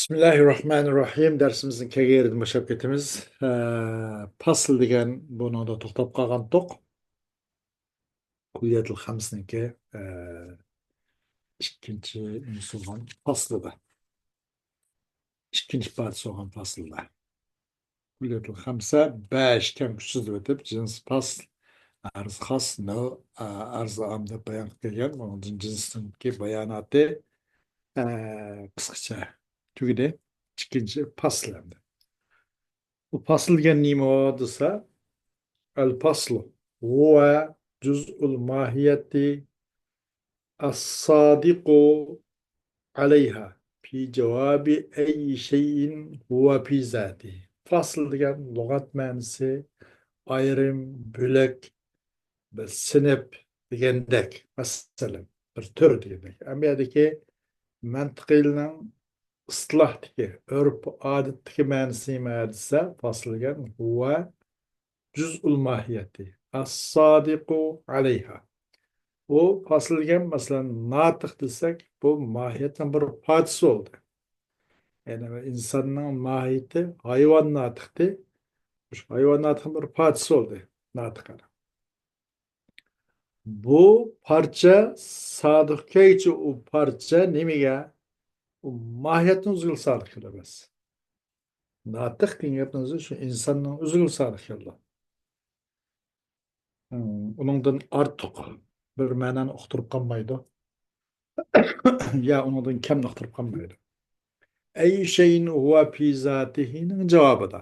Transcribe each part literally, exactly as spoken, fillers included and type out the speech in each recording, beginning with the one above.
بىسمىللاھىررەھمانىررەھىم. دەرسىمىزنىڭ كەلگەن يېرىدىن باشلاپ كېتىمىز. ئە، پاسل دېگەن بۇنىڭدا توختاپ قالغانتۇق. كۇللىيەتۇل خەمسىنىڭكى، ئە، ئىككىنچى نېمىسى بولغان پاسلىدا. ئىككىنچى پارچىسى بولغان پاسلىدا. كۇللىيەتۇل خەمسە بەش كەم كۈچسىز دەپ ئېيتىپ، جىنس پاسل، ئەرز خاس، نەۋ، ئە، ئەرز ئام دەپ بايان قىلىپ كەلگەن. ئۇنىڭدىن جىنسنىڭكى باياناتى، ئە، قىسقىچە تۈگىدى. ئىككىنچى پاسل ئەمدى. بۇ پاسل دېگەن نېمە دېسە، ئەل پاسلۇ ھۇۋە جۇزئۇل ماھىيەتى ئەس-سادىقۇ ئەلەيھا في جواب أي شيء هو في ذاته. پاسل دېگەن لۇغەت مەنىسى ئايرىم، بۆلەك، بىر سىنىپ دېگەندەك، مەسىلەن، بىر تۈر دېگەندەك. ئەمما يەردىكى مەنتىقىيلىنىڭ ئىستىلاھتىكى، ئۆرپ-ئادەتتىكى مەنىسى نېمە دېسە، پاسل دېگەن ھۇۋە جۇزئۇل ماھىيەتى ئەس-سادىقۇ ئەلەيھا. ئۇ پاسل دېگەن، مەسىلەن، ناتىق دېسەك، بۇ ماھىيەتنىڭ بىر پارچىسى بولدى. يەنى ئىنساننىڭ ماھىيىتى ھايۋان ناتىقتى. شۇ ھايۋان ناتىقنىڭ بىر پارچىسى بولدى ناتىق. بۇ پارچە سادىق كەيچى، ئۇ پارچە نېمىگە؟ ئۇ ماھىيەتنى ئۆزىگىلا سادىق كېلىدۇ بەس. ناتىق دېگەن گەپنىڭ ئۆزى شۇ ئىنساننىڭ ئۆزىگىلا سادىق كېلىدۇ. ئۇنىڭدىن ئارتۇق بىر مەنانى ئۇقتۇرۇپ قالمايدۇ. يا ئۇنىڭدىن كەمنى ئۇقتۇرۇپ قالمايدۇ. ئەي شەيئىن ھۇۋە پى زاتىھىنىڭ جاۋابىدا.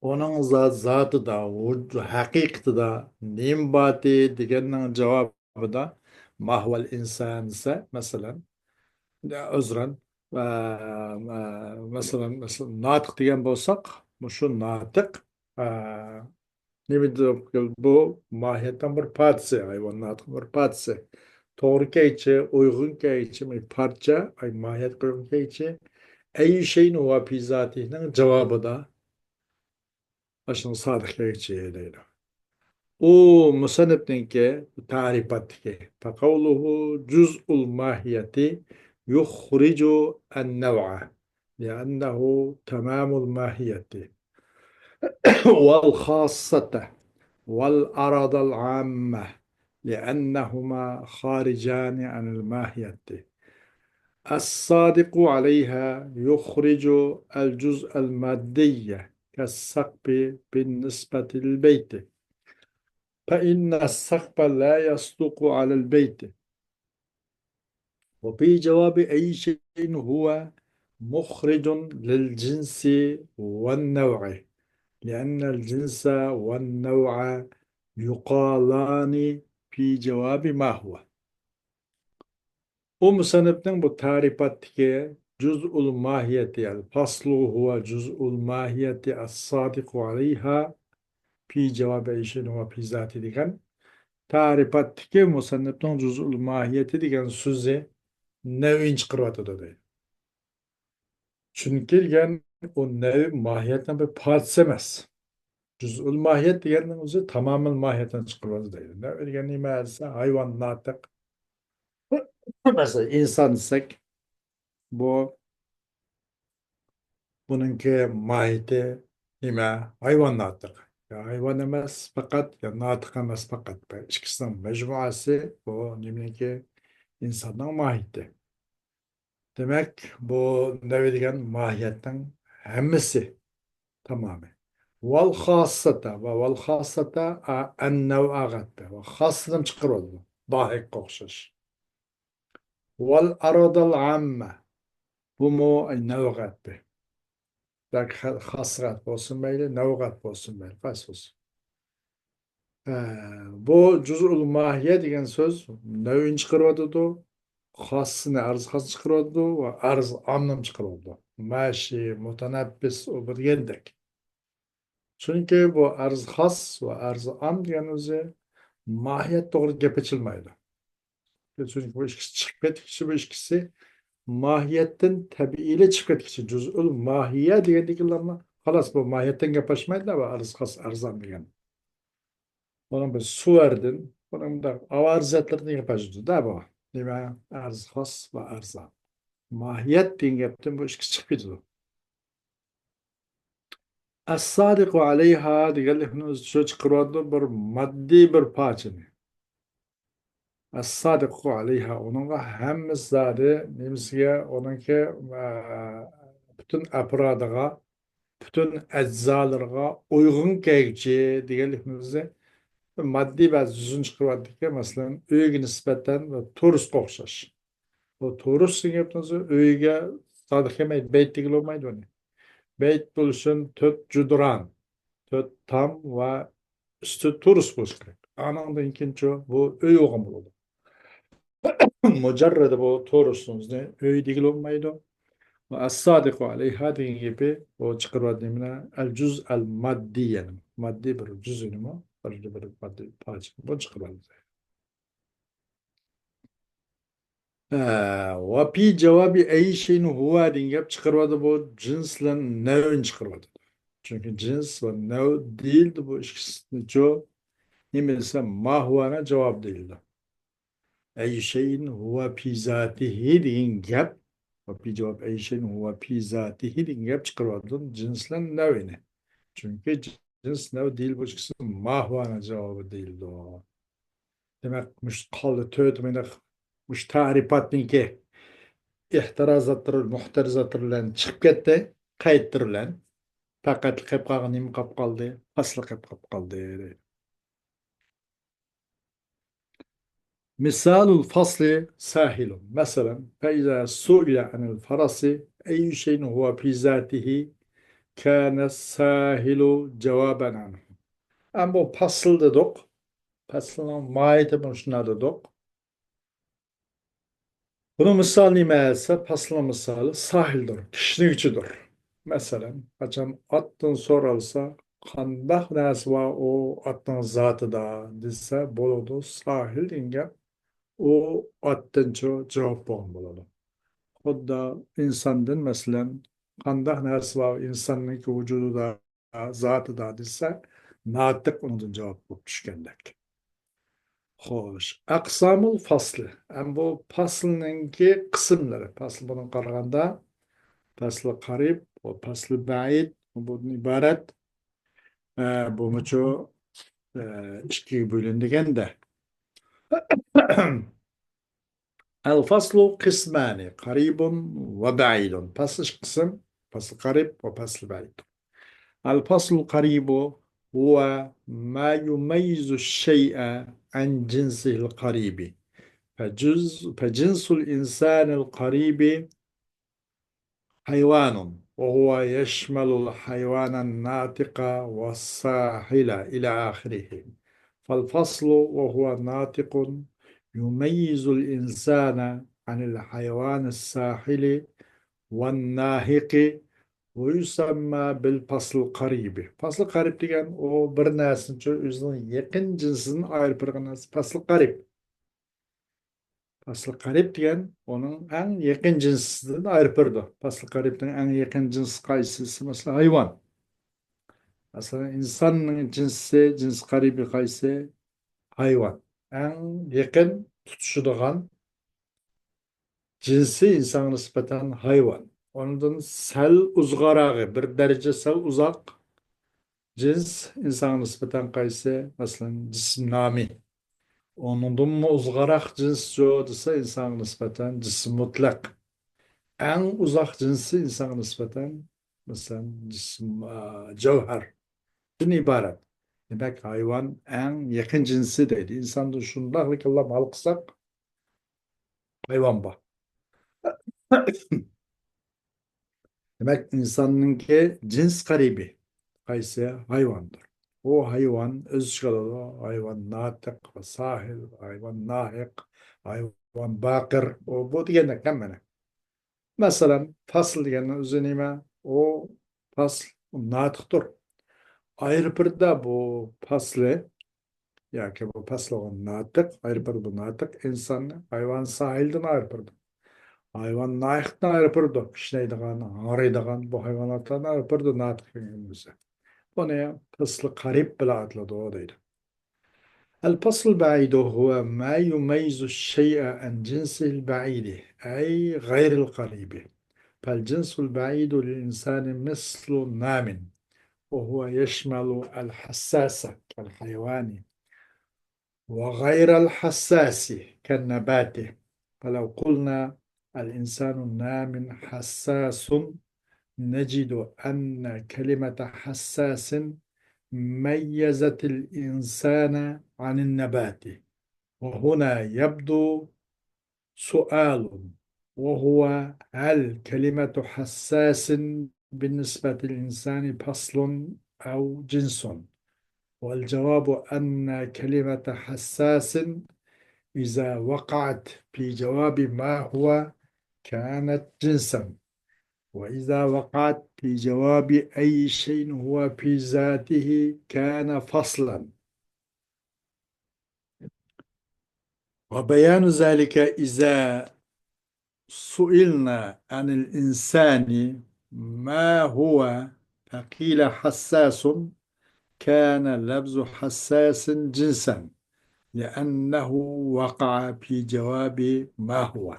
ئۇنىڭ زا-، زاتىدا، ۋۇج-، ھەقىقىتىدا نېمە باتى دېگەننىڭ جاۋابىدا ماھۋەل ئىنسان دېسە، مەسىلەن، ئۆزرەن، ئە، ئە، مەسىلەن، مەسىلەن، ناتىق دېگەن بولساق، مۇشۇ ناتىق، ئە، نېمە دېدۇق؟ بۇ ماھىيەتنىڭ بىر پارچىسى، ھايۋان ناتىقنىڭ بىر پارچىسى. توغرا كەيچى، ئۇيغۇن كەيچى، بىر پارچە، ئاي، ماھىيەتكە ئۇيغۇن كەيچى. ئەي شەيئىن ھۇۋە پى زاتىھنىڭ جاۋابىدا ئاشۇنىڭ سادىق كەيچى دەيدۇ. ئۇ مۇسەننىپنىڭكى تەرىپاتتىكى، فقوله جزء الماهية يخرج النوع لأنه تمام الماهية والخاصة والأرض العامة لأنهما خارجان عن الماهية. الصادق عليها يخرج الجزء المادي كالسقف بالنسبة للبيت، فإن السقف لا يصدق على البيت. وفي جواب أي شيء هو مخرج للجنس والنوع، لأن الجنس والنوع يقالان في جواب ما هو. ئۇ مۇسەننىپنىڭ بۇ تەرىپاتتىكى جزء الماهية، الفصل هو جزء الماهية الصادق عليها في جواب أي شيء هو في ذاته دېگەن تەرىپاتتىكى مۇسەننىپنىڭ جزء الماهية دېگەن سۆزى نەۋئىنى چىقىرىۋاتىدۇ دەيدۇ. چۈنكى دېگەن ئۇ نەۋ ماھىيەتنىڭ بىر پارچىسى ئەمەس. جزء الماهية دېگەننىڭ ئۆزى تامامەن ماھىيەتنى چىقىرىۋاتىدۇ دەيدۇ. نەۋ دېگەن نېمە دېسە، ھايۋان ناتىق. مەسىلەن، ئىنسان دېسەك، بۇ، بۇنىڭكى ماھىيىتى نېمە؟ ھايۋان ناتىق. يا ھايۋان ئەمەس پەقەت، يا ناتىق ئەمەس پەقەت. بۇ ئىككىسىنىڭ مەجمۇئەسى بۇ نېمىنىڭكى؟ ئىنساننىڭ ماھىيىتى. دېمەك، بۇ نەۋ دېگەن ماھىيەتنىڭ ھەممىسى، تامامى. ۋەل خاسسەتە، ۋە ۋەل خاسسەتە، ئە، ئەن نەۋئەگە ئەتپە. ۋە خاسسىنى چىقىرىۋالىدۇ. داھىكقا ئوخشاش. ۋەل ئەرادەل ئاممە. بۇمۇ، ئەي، نەۋئەگە ئەتپە. ياكى خا-، خاسسىغا ئەتپە بولسۇن مەيلى، نەۋئەگە ئەتپە بولسۇن مەيلى، قايسى بولسۇن. ئە، بۇ جۇزئۇل ماھىيە دېگەن سۆز نەۋئىنى چىقىرىۋاتىدۇ، خاسسىنى، ئەرز خاسنى چىقىرىۋاتىدۇ ۋە ئەرز ئامنىمۇ چىقىرىۋاتىدۇ. ماشى، مۇتەنەپپىس، ئۇ بۇ دېگەندەك. چۈنكى بۇ ئەرز خاس ۋە ئەرز ئام دېگەن ئۆزى ماھىيەت توغرا گەپ ئېچىلمايدۇ. چۈنكى بۇ ئىككىسى چىقىپ كەتكۈچى، بۇ ئىككىسى ماھىيەتتىن تەبىئىيلا چىقىپ كەتكۈچى. جۇزئۇل ماھىيە دېگەندىكىنلا خالاس، بۇ ماھىيەتتىن گەپ ئاچمايدۇ، بۇ ئەرز خاس، ئەرز ئام دېگەن. بۇنىڭ بىر سۇۋەردىن، بۇنىڭ مۇنداق ئاۋارە زاتلىرىدىن گەپ ئاچىدۇ-دە بۇ. نېمە؟ ئەرز خاس ۋە ئەرز ئام. ماھىيەت دېگەن گەپتىن بۇ ئىككىسى چىقىپ كېتىدۇ. ئەس-سادىقۇ ئەلەيھا دېگەنلىكنى ئۆزى چىقىرىۋاتىدۇ، بىر ماددىي بىر پارچىنى. ئەس-سادىقۇ ئەلەيھا، ئۇنىڭغا ھەممە زادى، نېمىسىگە، ئۇنىڭكى، ئە، پۈتۈن ئەپرادىغا، پۈتۈن ئەجزالىرىغا ئۇيغۇن كەلگۈچى دېگەنلىكنى ئۆزى ماددىي بەزى يۈزىنى چىقىرىۋاتىدىكەن. مەسىلەن، ئۆيگە نىسبەتەن ۋە تورۇسقا ئوخشاش. بۇ تورۇس دېگەن گەپنىڭ ئۆزى ئۆيگە سادىق كەلمەيدۇ، بەيت دېگىلى بولمايدۇ ئۇنى. بەيت بولۇشۇن تۆت جۇدران، تۆت تام ۋە ئۈستى تورۇس بولۇشى كېرەك. ئانىڭدىن كېيىنچۇ بۇ ئۆي بولغان بولىدۇ. مۇجەررىدى بۇ تورۇسنى ئۆي دېگىلى بولمايدۇ. ۋە ئەس-سادىقۇ ئەلەيھا دېگەن گېپى، بۇ چىقىرىۋاتقان نېمىنى، ئەل-جۇز ئەل-ماددىي، يەنى ماددىي بىر جۇزئىنىمۇ، بىر، بىر ماددىي پارچىنى بۇ چىقىرىۋاتىدۇ. ھە، ۋە پى جاۋابى ئەيشەين ھۇۋا دېگەن گەپ چىقىرىۋاتىدۇ، بۇ جىنس بىلەن نەۋنى چىقىرىۋاتىدۇ. چۈنكى جىنس ۋە نەۋ دېيىلدى بۇ ئىككىسىچۇ. نېمە دېسە، ما ھۇۋانىڭ جاۋابى دېيىلدى. ئەيشەين ھۇۋا پى زاتىھى دېگەن گەپ، ۋە پى جاۋاب ئەيشەين ھۇۋا پى زاتىھى دېگەن گەپ چىقىرىۋاتىدۇ جىنس بىلەن نەۋنى. چۈنكى جىنس نەۋ دېيىل، بۇ ئىككىسى ما ھۇۋانىڭ جاۋابى دېيىلىدۇ. دېمەك، مۇشۇ قالدى تۆت مىنىق، مۇشۇ تەرىپاتنىڭكى ئېھتىرازاتلىرى، مۇھتەرىزاتلىرى بىلەن چىقىپ كەتتى، قەيتلىرى بىلەن. پەقەت قېلىپ قالغان نېمە قاپ قالدى؟ پەسلى قېلىپ قاپ قالدى. مىسالۇل فەسلى ساھىلۇن. مەسىلەن، فەئىزا سۇئىلە ئەنىل فەرەسى ئەييۇ شەيئىن ھۇۋا پى زاتىھى كانە ساھىلۇ جاۋابەن ئەنھۇ. ئەمما بۇ پەسىل دېدۇق. پەسىلنىڭ ماھىيىتى مۇشۇنداق دېدۇق. بۇنىڭ مىسالى نېمە دېسە، پەسىلنىڭ مىسالى ساھىلدۇر، كىشنىگۈچىدۇر. مەسىلەن، قاچان ئاتتىن سورالسا، قانداق نەرسە بار ئۇ ئاتنىڭ زاتىدا دېسە، بولىدۇ، ساھىل دېگەن گەپ ئۇ ئاتتىنچۇ جاۋاب بولغان بولىدۇ. خۇددى ئىنساندىن، مەسىلەن، قانداق نەرسە بار ئىنساننىڭكى ۋۇجۇدىدا، زاتىدا دېسە، ناتىق ئۇنىڭدىن جاۋاب بولۇپ چۈشكەندەك. خوش، ئەقسامۇل فەسلى. ئەمما بۇ پەسلنىڭكى قىسىملىرى. پەسل بۇنىڭغا قارىغاندا، پەسلى قەرىب، ۋە پەسلى بەئىد، بۇدىن ئىبارەت. ئە، بۇمۇچۇ، ئە، ئىككىگە بۆلۈنگەندە. ئەل فەسلۇ قىسمانى، قەرىبۇن ۋە بەئىدۇن. پەسل ئىككى قىسىم، پەسل قەرىب ۋە پەسل بەئىد. ئەل فەسلۇل قەرىبۇ ھۇۋە ما يۇمەييىزۇ شەيئە ئەن جىنسىھىل قەرىبى. فەجۇز-، فەجىنسۇل ئىنسانىل قەرىبى حيوان، وهو يشمل الحيوان الناطق والساحل إلى آخره. فالفصل وهو ناطق يميز الإنسان عن الحيوان الساحل والناهق ويسمى بالفصل القريب. پەسلى قەرىب دېگەن ئۇ بىر نەرسىنى ئۆزىنىڭ يېقىن جىنسىدىن ئايرىپ بېرىدىغان نەرسە پەسلى قەرىب. پەسلى قەرىب دېگەن ئۇنىڭ ئەڭ يېقىن جىنسىدىن ئايرىپ بېرىدۇ. پەسلى قەرىبنىڭ ئەڭ يېقىن جىنسى قايسى دېسە، مەسىلەن، ھايۋان. مەسىلەن، ئىنساننىڭ جىنسى، جىنسى قەرىبى قايسى؟ ھايۋان. ئەڭ يېقىن تۇتىشىدىغان جىنسى ئىنسانغا نىسبەتەن ھايۋان. ئۇنىڭدىن سەل ئۇزغاراغى، بىر دەرىجە سەل ئۇزاق جىنس ئىنسانغا نىسبەتەن قايسى؟ مەسىلەن، جىسىم نامى. ئۇنىڭدىنمۇ ئۇزغاراق جىنس شۇ دېسە، ئىنسانغا نىسبەتەن جىسىم مۇتلەق. ئەڭ ئۇزاق جىنسى ئىنسانغا نىسبەتەن، مەسىلەن، جىسىم، ئا، جەۋھەر. دىن ئىبارەت. دېمەك، ھايۋان ئەڭ يېقىن جىنسى دەيدۇ. ئىنساندا شۇنداقلا كاللام ھال قىلساق، ھايۋان بار. دېمەك، ئىنساننىڭكى جىنس قەرىبى قايسى؟ ھايۋاندۇر. ئۇ ھايۋان ئۆز ئىچىگە ئالىدۇ. ھايۋان ناتىق ۋە ساھىل، ھايۋان ناھىق، ھايۋان باقىر. ئۇ، بۇ دېگەندەك ھەممىنى. مەسىلەن، پەسل دېگەننىڭ ئۆزى نېمە؟ ئۇ پەسل، ئۇ ناتىقتۇر. ئايرىپ بىردە بۇ پەسلى ياكى بۇ پەسلى بولغان ناتىق، ئايرىپ بىردە بۇ ناتىق ئىنساننى ھايۋان ساھىلدىن ئايرىپ بىردە. ھايۋان ناھىقتىن ئايرىپ بىردە. كىشنەيدىغان، ھاڭرايدىغان بۇ ھايۋاناتلارنى ئايرىپ بىردە ناتىق دېگەن بولسا. بۇنى پەسلى قەرىب بىلەن ئاتىلىدۇ دەيدۇ. الفصل البعيد هو ما يميز الشيء عن جنسه البعيد، أي غير القريب. فالجنس البعيد للإنسان مثل نام، وهو يشمل الحساس كالحيوان، وغير الحساس كالنبات. فلو قلنا الإنسان نام حساس، نجد أن كلمة حساس ميزت الإنسان عن النبات. وهنا يبدو سؤال، وهو: هل كلمة حساس بالنسبة للإنسان فصل أو جنس؟ والجواب أن كلمة حساس إذا وقعت في جواب ما هو كانت جنسا، وإذا وقعت في جواب أي شيء هو في ذاته كان فصلا. وبيان ذلك: إذا سئلنا عن الإنسان ما هو فقيل حساس، كان لفظ حساس جنسا لأنه وقع في جواب ما هو.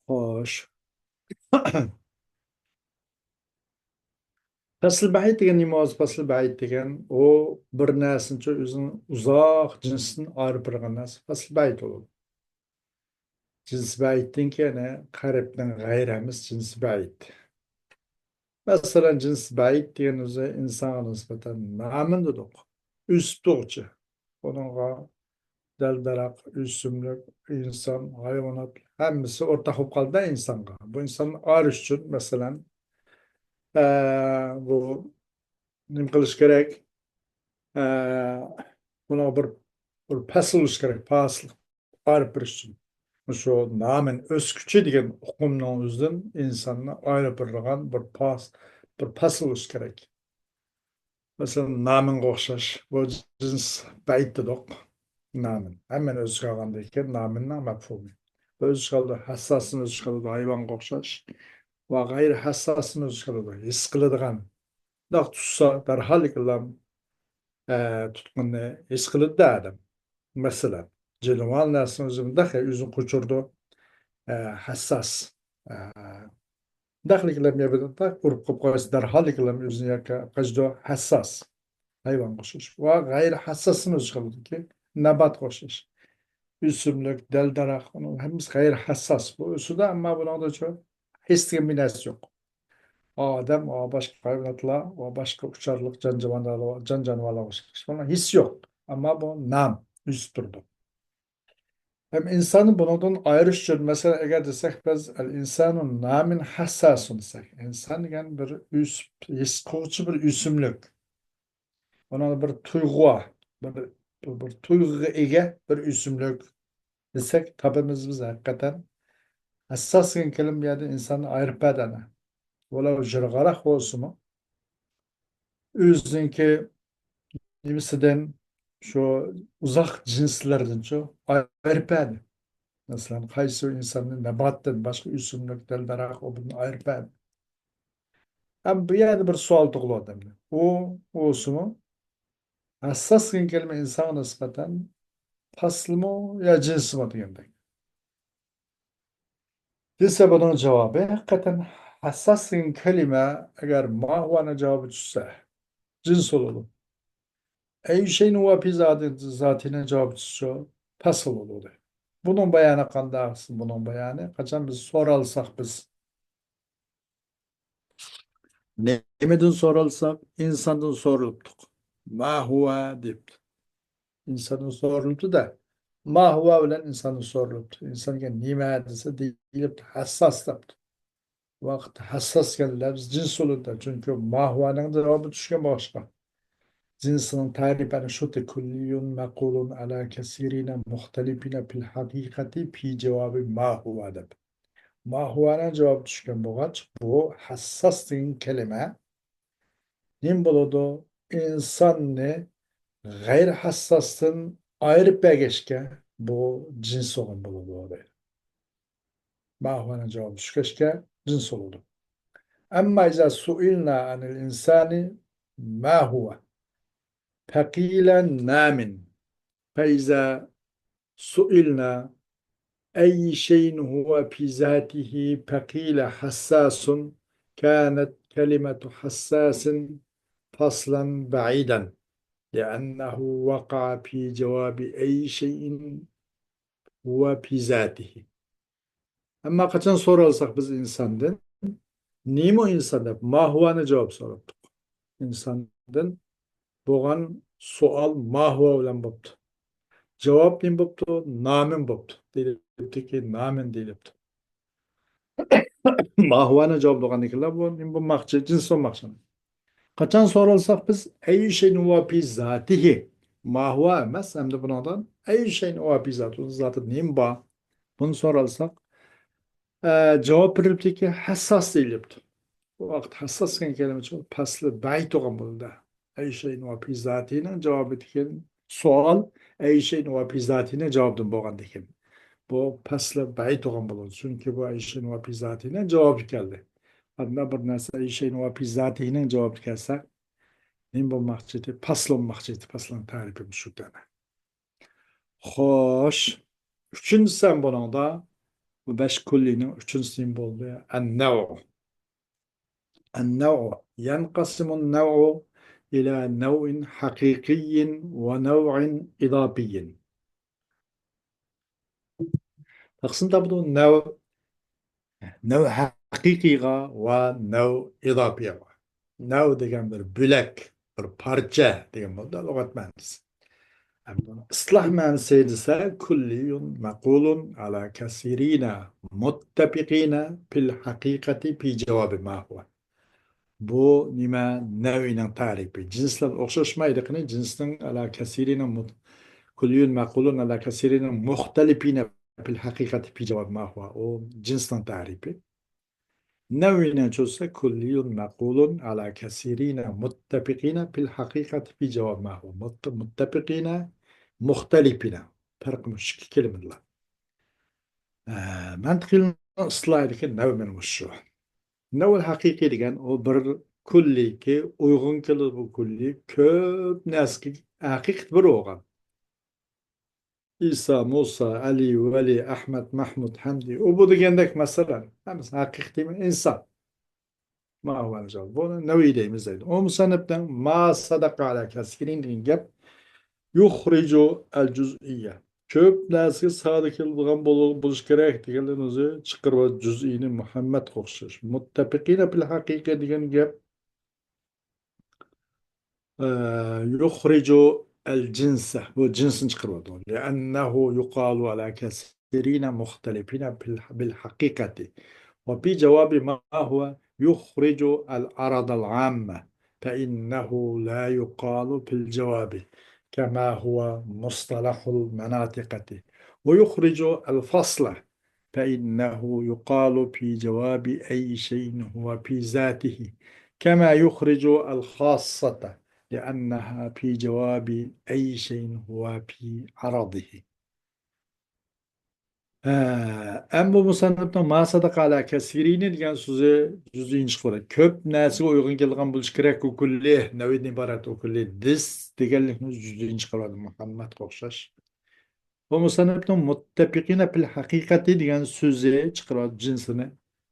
خوش. پەسل بەئىد دېگەن نېمە بولسا، پەسل بەئىد دېگەن ئۇ بىر نەرسىنى ئۆزىنىڭ ئۇزاق جىنسىدىن ئايرىپ بېرىدىغان نەرسە پەسل بەئىد بولىدۇ. جىنس بەئىدتىن كېيىن قەرىبنىڭ غەيرىمىز جىنس بەئىد. مەسىلەن، جىنس بەئىد دېگەن ئۆزى ئىنسانغا نىسبەتەن نامىن دېدۇق. ئۆسۈپ تۇرغۇچى. ئۇنىڭغا دەل-دەرەخ، ئۆسۈملۈك، ئىنسان، ھايۋانات ھەممىسى ئورتاق بولۇپ قالدى ئىنسانغا. بۇ ئىنساننى ئايرىش ئۈچۈن، مەسىلەن، ئە، بۇ نېمە قىلىش كېرەك؟ ئە، بۇنىڭغا بىر، بىر پەسىل بولۇش كېرەك، پاسىل. ئايرىپ بېرىش ئۈچۈن. مۇشۇ نامىن ئۆسكۈچى دېگەن ئۇقۇمنىڭ ئۆزىدىن ئىنساننى ئايرىپ بېرىدىغان بىر پاس-، بىر پەسىل بولۇش كېرەك. مەسىلەن، نامىنغا ئوخشاش. بۇ جىنس بەئىد دېدۇق. نامىن. ھەممىنى ئۆز ئىچىگە ئالغاندىن كېيىن نامىننىڭ مەپھۇمى. بۇ ئۆز ئىچىگە ئالىدۇ، ھەسساسنى ئۆز ئىچىگە ئالىدۇ، ھايۋانغا ئوخشاش. ۋە غەيرىي ھەسساسنى ئۆز ئىچىگە ئالىدۇ، ھېس قىلىدىغان. مۇنداق تۇتسا، دەرھاللىقلا، ئە، تۇتقىنىنى ھېس قىلىدۇ ئادەم. مەسىلەن، جانىۋار نەرسىنى ئۆزى مۇنداق ئۆزىنى قوچۇرىدۇ، ئە، ھەسساس. ئە، مۇنداقلىكلام يا بىردەك ئۇرۇپ قويۇپ قويسا، دەرھاللىكلام ئۆزىنى ياكى قاچىدۇ، ھەسساس. ھايۋانغا ئوخشاش. ۋە غەيرىي ھەسساسنى ئۆز ئىچىگە ئالىدۇكى، ناباتقا ئوخشاش. ئۆسۈملۈك، دەل-دەرەخ، ئۇنىڭ ھەممىسى غەيرىي ھەسساس. بۇ ئۆسىدۇ، ئەمما بۇنىڭدا شۇ ھېس دېگەن بىر نەرسە يوق. ئادەم، ئا، باشقا ھايۋاناتلار ۋە باشقا ئۇچارلىق جان-، جان-جانىۋارلارغا ئوخشاش. بۇنىڭ ھېسى يوق. ئەمما بۇ نام ئۆسۈپ تۇرىدۇ. ھەم ئىنساننى بۇنىڭدىن ئايرىش ئۈچۈن، مەسىلەن، ئەگەر دېسەك بىز، «ئەل ئىنسانۇ نامىن ھەسساسۇن» دېسەك، ئىنسان دېگەن بىر ئۆسۈپ، ھېس قىلغۇچى بىر ئۆسۈملۈك. ئۇنىڭدا بىر تۇيغۇ بار، بىر، بىر، بىر تۇيغۇغا ئىگە بىر ئۆسۈملۈك دېسەك، تاپىمىز بىز ھەقىقەتەن. ھەسساس دېگەن كەلىمە بۇ يەردە ئىنساننى ئايرىپ بەردى ئەنە. ۋەلەۋ جىرغاراق بولسىمۇ، ئۆزىنىڭكى نېمىسىدىن، شۇ ئۇزاق جىنسلىرىدىنچۇ ئايرىپ بەردى. مەسىلەن، قايسى ئىنساننى ناباتتىن، باشقا ئۆسۈملۈك، دەل-دەرەخ، ئۇ بۇنى ئايرىپ بەردى. ئەمما بۇ يەردە بىر سوئال تۇغۇلۇۋاتىدۇ. ئۇ، ئۇسىمۇ ھەسساس دېگەن كەلىمە ئىنسانغا نىسبەتەن پەسلىمۇ يا جىنسمۇ دېگەندەك. دېسە، بۇنىڭ جاۋابى ھەقىقەتەن ھەسساس دېگەن كەلىمە ئەگەر ما ھۇۋانىڭ جاۋابى چۈشسە، جىنس بولىدۇ. ئەي شەيئىن ھۇۋە فى زاتى، زاتىنىڭ جاۋابى چۈشسە، پەسل بولىدۇ. بۇنىڭ بايانى قانداق؟ بۇنىڭ بايانى، قاچان بىز سورالساق بىز، نېمىدىن سورالساق؟ ئىنساندىن سورىلىپتۇق. ما ھۇۋا دەپتۇ. ئىنساندىن سورىلىپتۇ-دە. ما ھۇۋا بىلەن ئىنساندىن سورىلىپتۇ. ئىنسان دېگەن نېمە دېسە، دېيىلىپتۇ، ھەسساس دەپتۇ. ۋاقىت ھەسساس دېگەن لەپز جىنس بولىدۇ. چۈنكى ما ھۇۋانىڭ جاۋابى چۈشكەن باشقا. جىنسنىڭ تەرىپى ئەنە شۇ، كۇللىيۇن مەقۇلۇن ئەلا كەسىرىنە مۇختەلىفىنە فىل ھەقىقەتى فى جاۋابى ما ھۇۋا دەپ. ما ھۇۋانىڭ جاۋابى چۈشكەن بولغاچ، بۇ ھەسساس دېگەن كەلىمە نېمە بولىدۇ؟ ئىنساننى غەيرىي ھەسساستىن ئايرىپ بەرگەچكە، بۇ جىنس بولغان بولىدۇ دەيدۇ. ما ھۇۋانىڭ جاۋابى چۈشكەچكە جىنس بولىدۇ. ئەمما ئىزا سۇئىلنا ئەنىل ئىنسانى ما ھۇۋا. فقيل نام، فإذا سئلنا أي شيء هو في ذاته فقيل حساس، كانت كلمة حساس فصلا بعيدا، لأنه وقع في جواب أي شيء هو في ذاته. ئەمما قاچان سورالساق بىز ئىنساندىن، نېمە ئۇ ئىنسان دەپ، ما ھۇۋانى جاۋاب سوراپتۇق. ئىنساندىن بولغان سوئال ما ھۇۋا بىلەن بوپتۇ. جاۋاب نېمە بوپتۇ؟ نامىن بوپتۇ. دېيىلىپتۇكى، نامىن دېيىلىپتۇ. ما ھۇۋانى جاۋاب بولغاندىن كېيىن بۇ نېمە بولماقچى؟ جىنس بولماقچى. قاچان سورالساق بىز، أي شيء هو في ذاته، ما ھۇۋا ئەمەس، ئەمدى بۇنىڭدىن، أي شيء هو في ذاته، زاتىدا نېمە بار؟ بۇنى سورالساق، ئە، جاۋاب بېرىلىپتىكى، ھەسساس دېيىلىپتۇ. بۇ ۋاقىت ھەسساس دېگەن كەلىمە شۇ پەسلى بەئىد بولغان بولىدۇ. أي شيء هو في ذاته نىڭ جاۋابىدىكى سوئال، أي شيء هو في ذاته نىڭ جاۋابىدىن بولغاندىكىن، بۇ پەسلى بەئىد بولغان بولىدۇ. چۈنكى بۇ أي شيء هو في ذاته نىڭ جاۋابى كەلدى. ئەمما بىر نەرسە أي شيء هو في ذاته نىڭ جاۋابى كەلسە، نېمە بولماقچى ئىدى؟ پەسل بولماقچى ئىدى. پەسلىنىڭ تەرىپى مۇشۇ دەيمەن. خوش. ئۈچىنچىسى ھەم بۇنىڭدا، بۇ بەش كۈللىنىڭ ئۈچىنچىسى نېمە بولدى؟ النوع. النوع. ينقسم النوع إلى نوع حقيقي ونوع إضافي. تەقسىم تاپىدۇ نەۋ، نەۋ ھەقىقىيغا ۋە نەۋ ئىزاپىيغا. نەۋ دېگەن بىر بۆلەك، بىر پارچە دېگەن بولىدۇ لۇغەت مەنىسى. ئەمما ئىستىلاھ مەنىسى دېسە، كلي معقول على كثيرين متفقين في الحقيقة في جواب ما هو. بۇ نېمە؟ نەۋئىنىڭ تەرىپى. جىنسلار ئوخشاشمايدۇ. قېنى جىنسنىڭ على كثيرين مت-، كلي معقول على كثيرين مختلفين في الحقيقة في جواب ما هو. ئۇ جىنسنىڭ تەرىپى. نەۋئىنىڭچۇسى كلي معقول على كثيرين متفقين في الحقيقة في جواب ما هو. مت-، متفقين، مختلفين. پەرقى مۇشۇ ئىككى كەلىمىدىلا. ئە، مەنتىقىيلارنىڭ ئىستىلاھىدىكى نەۋ مانا مۇشۇ. نەۋ ھەقىقىي دېگەن ئۇ بىر كليكى ئۇيغۇن كېلىدۇ، بۇ كلي كۆپ نەرسىگە ھەقىقىي بىر بولغان. ئىسا، مۇسا، ئەلى، ۋەلى، ئەھمەد، مەھمۇد، ھەمدى، ئۇ بۇ دېگەندەك مەسىلەن، ھەممىسى ھەقىقىي ئىنسان. ما ھو ئەلجاۋاب. بۇنى نەۋئى دەيمىز دەيدۇ. ئۇ مۇسەننىپنىڭ ما سەدەقە ئەلا كەسىرىن دېگەن گەپ يۇخرىجۇ ئەلجۇزئىيە. كۆپ نەرسىگە سادە كېلىدىغان بول-، بولۇش كېرەك دېگەنلەرنى ئۆزى چىقىرىۋاتىدۇ. جۇزئىنى مۇھەممەدقا ئوخشاش. مۇتتەپىقىنە پىل ھەقىقىي دېگەن گەپ، ئە، يۇخرىجۇ ئەلجىنسە. بۇ جىنسنى چىقىرىۋاتىدۇ. لأنه يقال على كثيرين مختلفين بال-، بالحقيقة. وفي جواب ما هو يخرج العرض العام، فإنه لا يقال في الجواب كما هو مصطلح المناطقة، ويخرج الفصل، فإنه يقال في جواب أي شيء هو في ذاته، كما يخرج الخاصة، لأنها في جواب أي شيء هو في عرضه. ھە، ئەمما بۇ مۇسەننىپنىڭ ما سەدەقە ئەلا كەسىرىنى دېگەن سۆزى جۇزئىنى چىقىرىۋاتىدۇ. كۆپ نەرسىگە ئۇيغۇن كېلىدىغان بولۇشى كېرەك، ئۇ كۈللى، نەۋئىدىن ئىبارەت ئۇ كۈللى، دېس دېگەنلىكنى جۇزئىنى چىقىرىۋاتىدۇ، مۇھەممەدقا ئوخشاش. بۇ مۇسەننىپنىڭ مۇتتەپىقىنە پىل ھەقىقەتى دېگەن سۆزى چىقىرىۋاتىدۇ جىنسىنى.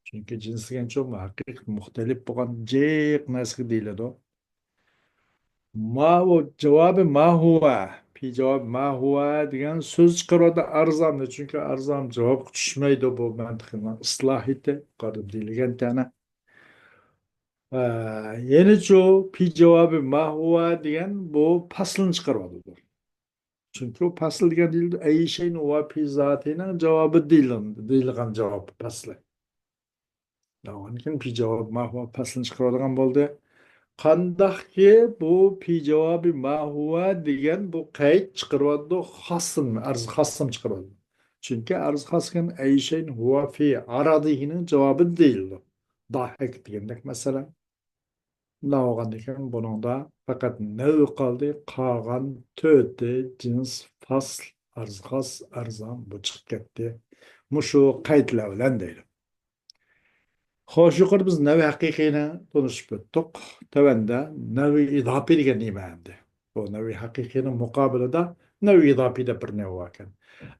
چۈنكى جىنس دېگەنچۇ ھەقىقەت مۇختەلىپ بولغان جىق نەرسىگە دېيىلىدۇ. ما ئۇ جاۋابى ما ھۇۋا. پى جاۋابى ما ھۇۋا دېگەن سۆز چىقىرىۋاتىدۇ ئەرزامنى. چۈنكى ئەرزام جاۋابقا چۈشمەيدۇ. بۇ مەنتىقنىڭ ئىسلاھىيىتى. يۇقىرىدا دېيىلگەن تەنە. ئە، يەنىچۇ پى جاۋابى ما ھۇۋا دېگەن بۇ پەسلىنى چىقىرىۋاتىدۇ. چۈنكى ئۇ پەسل دېگەن دېيىلىدۇ، ئەي شەيئىن ھۇۋا پى زاتىنىڭ جاۋابى دېيىلغان، دېيىلغان جاۋاب پەسلى. ئاندىن كېيىن پى جاۋاب ما ھۇۋا پەسلىنى چىقىرىۋالغان بولدى. قانداقكى بۇ پى جاۋابى ما ھۇۋا دېگەن بۇ قەيت چىقىرىۋاتىدۇ، خاسسىنى، ئەرز خاسسىنى چىقىرىۋاتىدۇ. چۈنكى ئەرز خاس دېگەن ئەي شەيئىن ھۇۋا پى ئارادىھىنىڭ جاۋابى دېيىلىدۇ. داھەك دېگەندەك مەسىلەن. مۇنداق بولغاندىكىن بۇنىڭدا پەقەت نەۋ قالدى، قالغان تۆتى جىنس، پەسل، ئەرز خاس، ئەرزام بۇ چىقىپ كەتتى. مۇشۇ قەيتلەر بىلەن دەيدۇ. خوش، يۇقىرىدا بىز نەۋ ھەقىقىينى تونۇشۇپ ئۆتتۇق. تۆۋەندە نەۋ ئىزاپىي دېگەن نېمە ئەمدى؟ بۇ نەۋى ھەقىقىينىڭ مۇقابىلىدا نەۋى ئىزاپىي دەپ بىر نەۋى باركەن.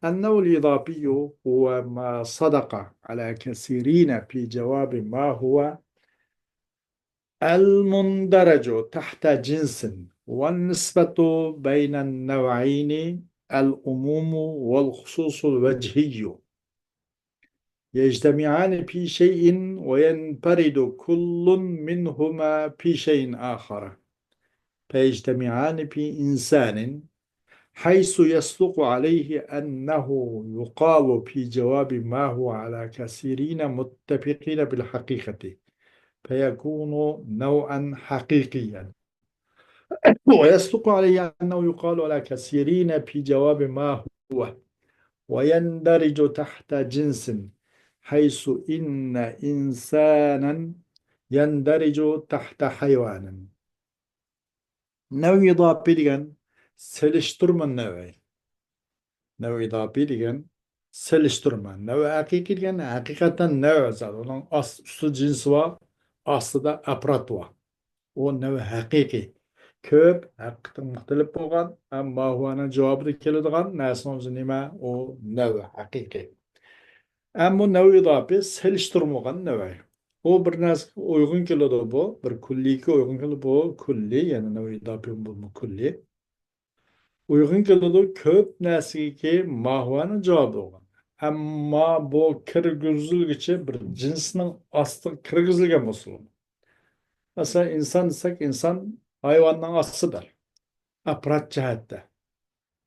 النوع الإضافي هو ما صدق على كثيرين في جواب ما هو المندرج تحت جنس، والنسبة بين النوعين العموم والخصوص الوجهي، يجتمعان في شيء وينفرد كل منهما في شيء آخر، فيجتمعان في إنسان، حيث يصدق عليه أنه يقال في جواب ما هو على كثيرين متفقين بالحقيقة، فيكون نوعا حقيقيا. ويصدق عليه أنه يقال على كثيرين في جواب ما هو، ويندرج تحت جنس، حيث إن إنسانا يندرج تحت حيوان. نەۋ ئىزاپىي دېگەن سېلىشتۇرما نەۋى. نەۋ ئىزاپىي دېگەن سېلىشتۇرما. نەۋ ھەقىقىي دېگەن ھەقىقەتەن نەۋ زادى. ئۇنىڭ ئاست-، ئۈستى جىنسى بار، ئاستىدا ئەپراد بار. ئۇ نەۋ ھەقىقىي. كۆپ، ھەقىقەتەن مۇختەلىپ بولغان، ھەم ماھۇۋانىڭ جاۋابىدا كېلىدىغان نەرسىنىڭ ئۆزى نېمە؟ ئۇ نەۋ ھەقىقىي. ئەمما نەۋ ئىزاپىي سېلىشتۇرمىغان نەۋ. ئۇ بىر نەرسىگە ئۇيغۇن كېلىدۇ بۇ، بىر كۈللىگە ئۇيغۇن كېلىدۇ بۇ، كۈللى، يەنى نەۋ ئىزاپىي بولما كۈللى. ئۇيغۇن كېلىدۇ كۆپ نەرسىگىكى ماھۇۋانىڭ جاۋابى بولغان. ئەمما بۇ كىرگۈزۈلگۈچى بىر جىنسنىڭ ئاستىغا كىرگۈزۈلگەن بولسا بولىدۇ. مەسىلەن، ئىنسان دېسەك، ئىنسان ھايۋاننىڭ ئاستىدا. ئەپراد جەھەتتە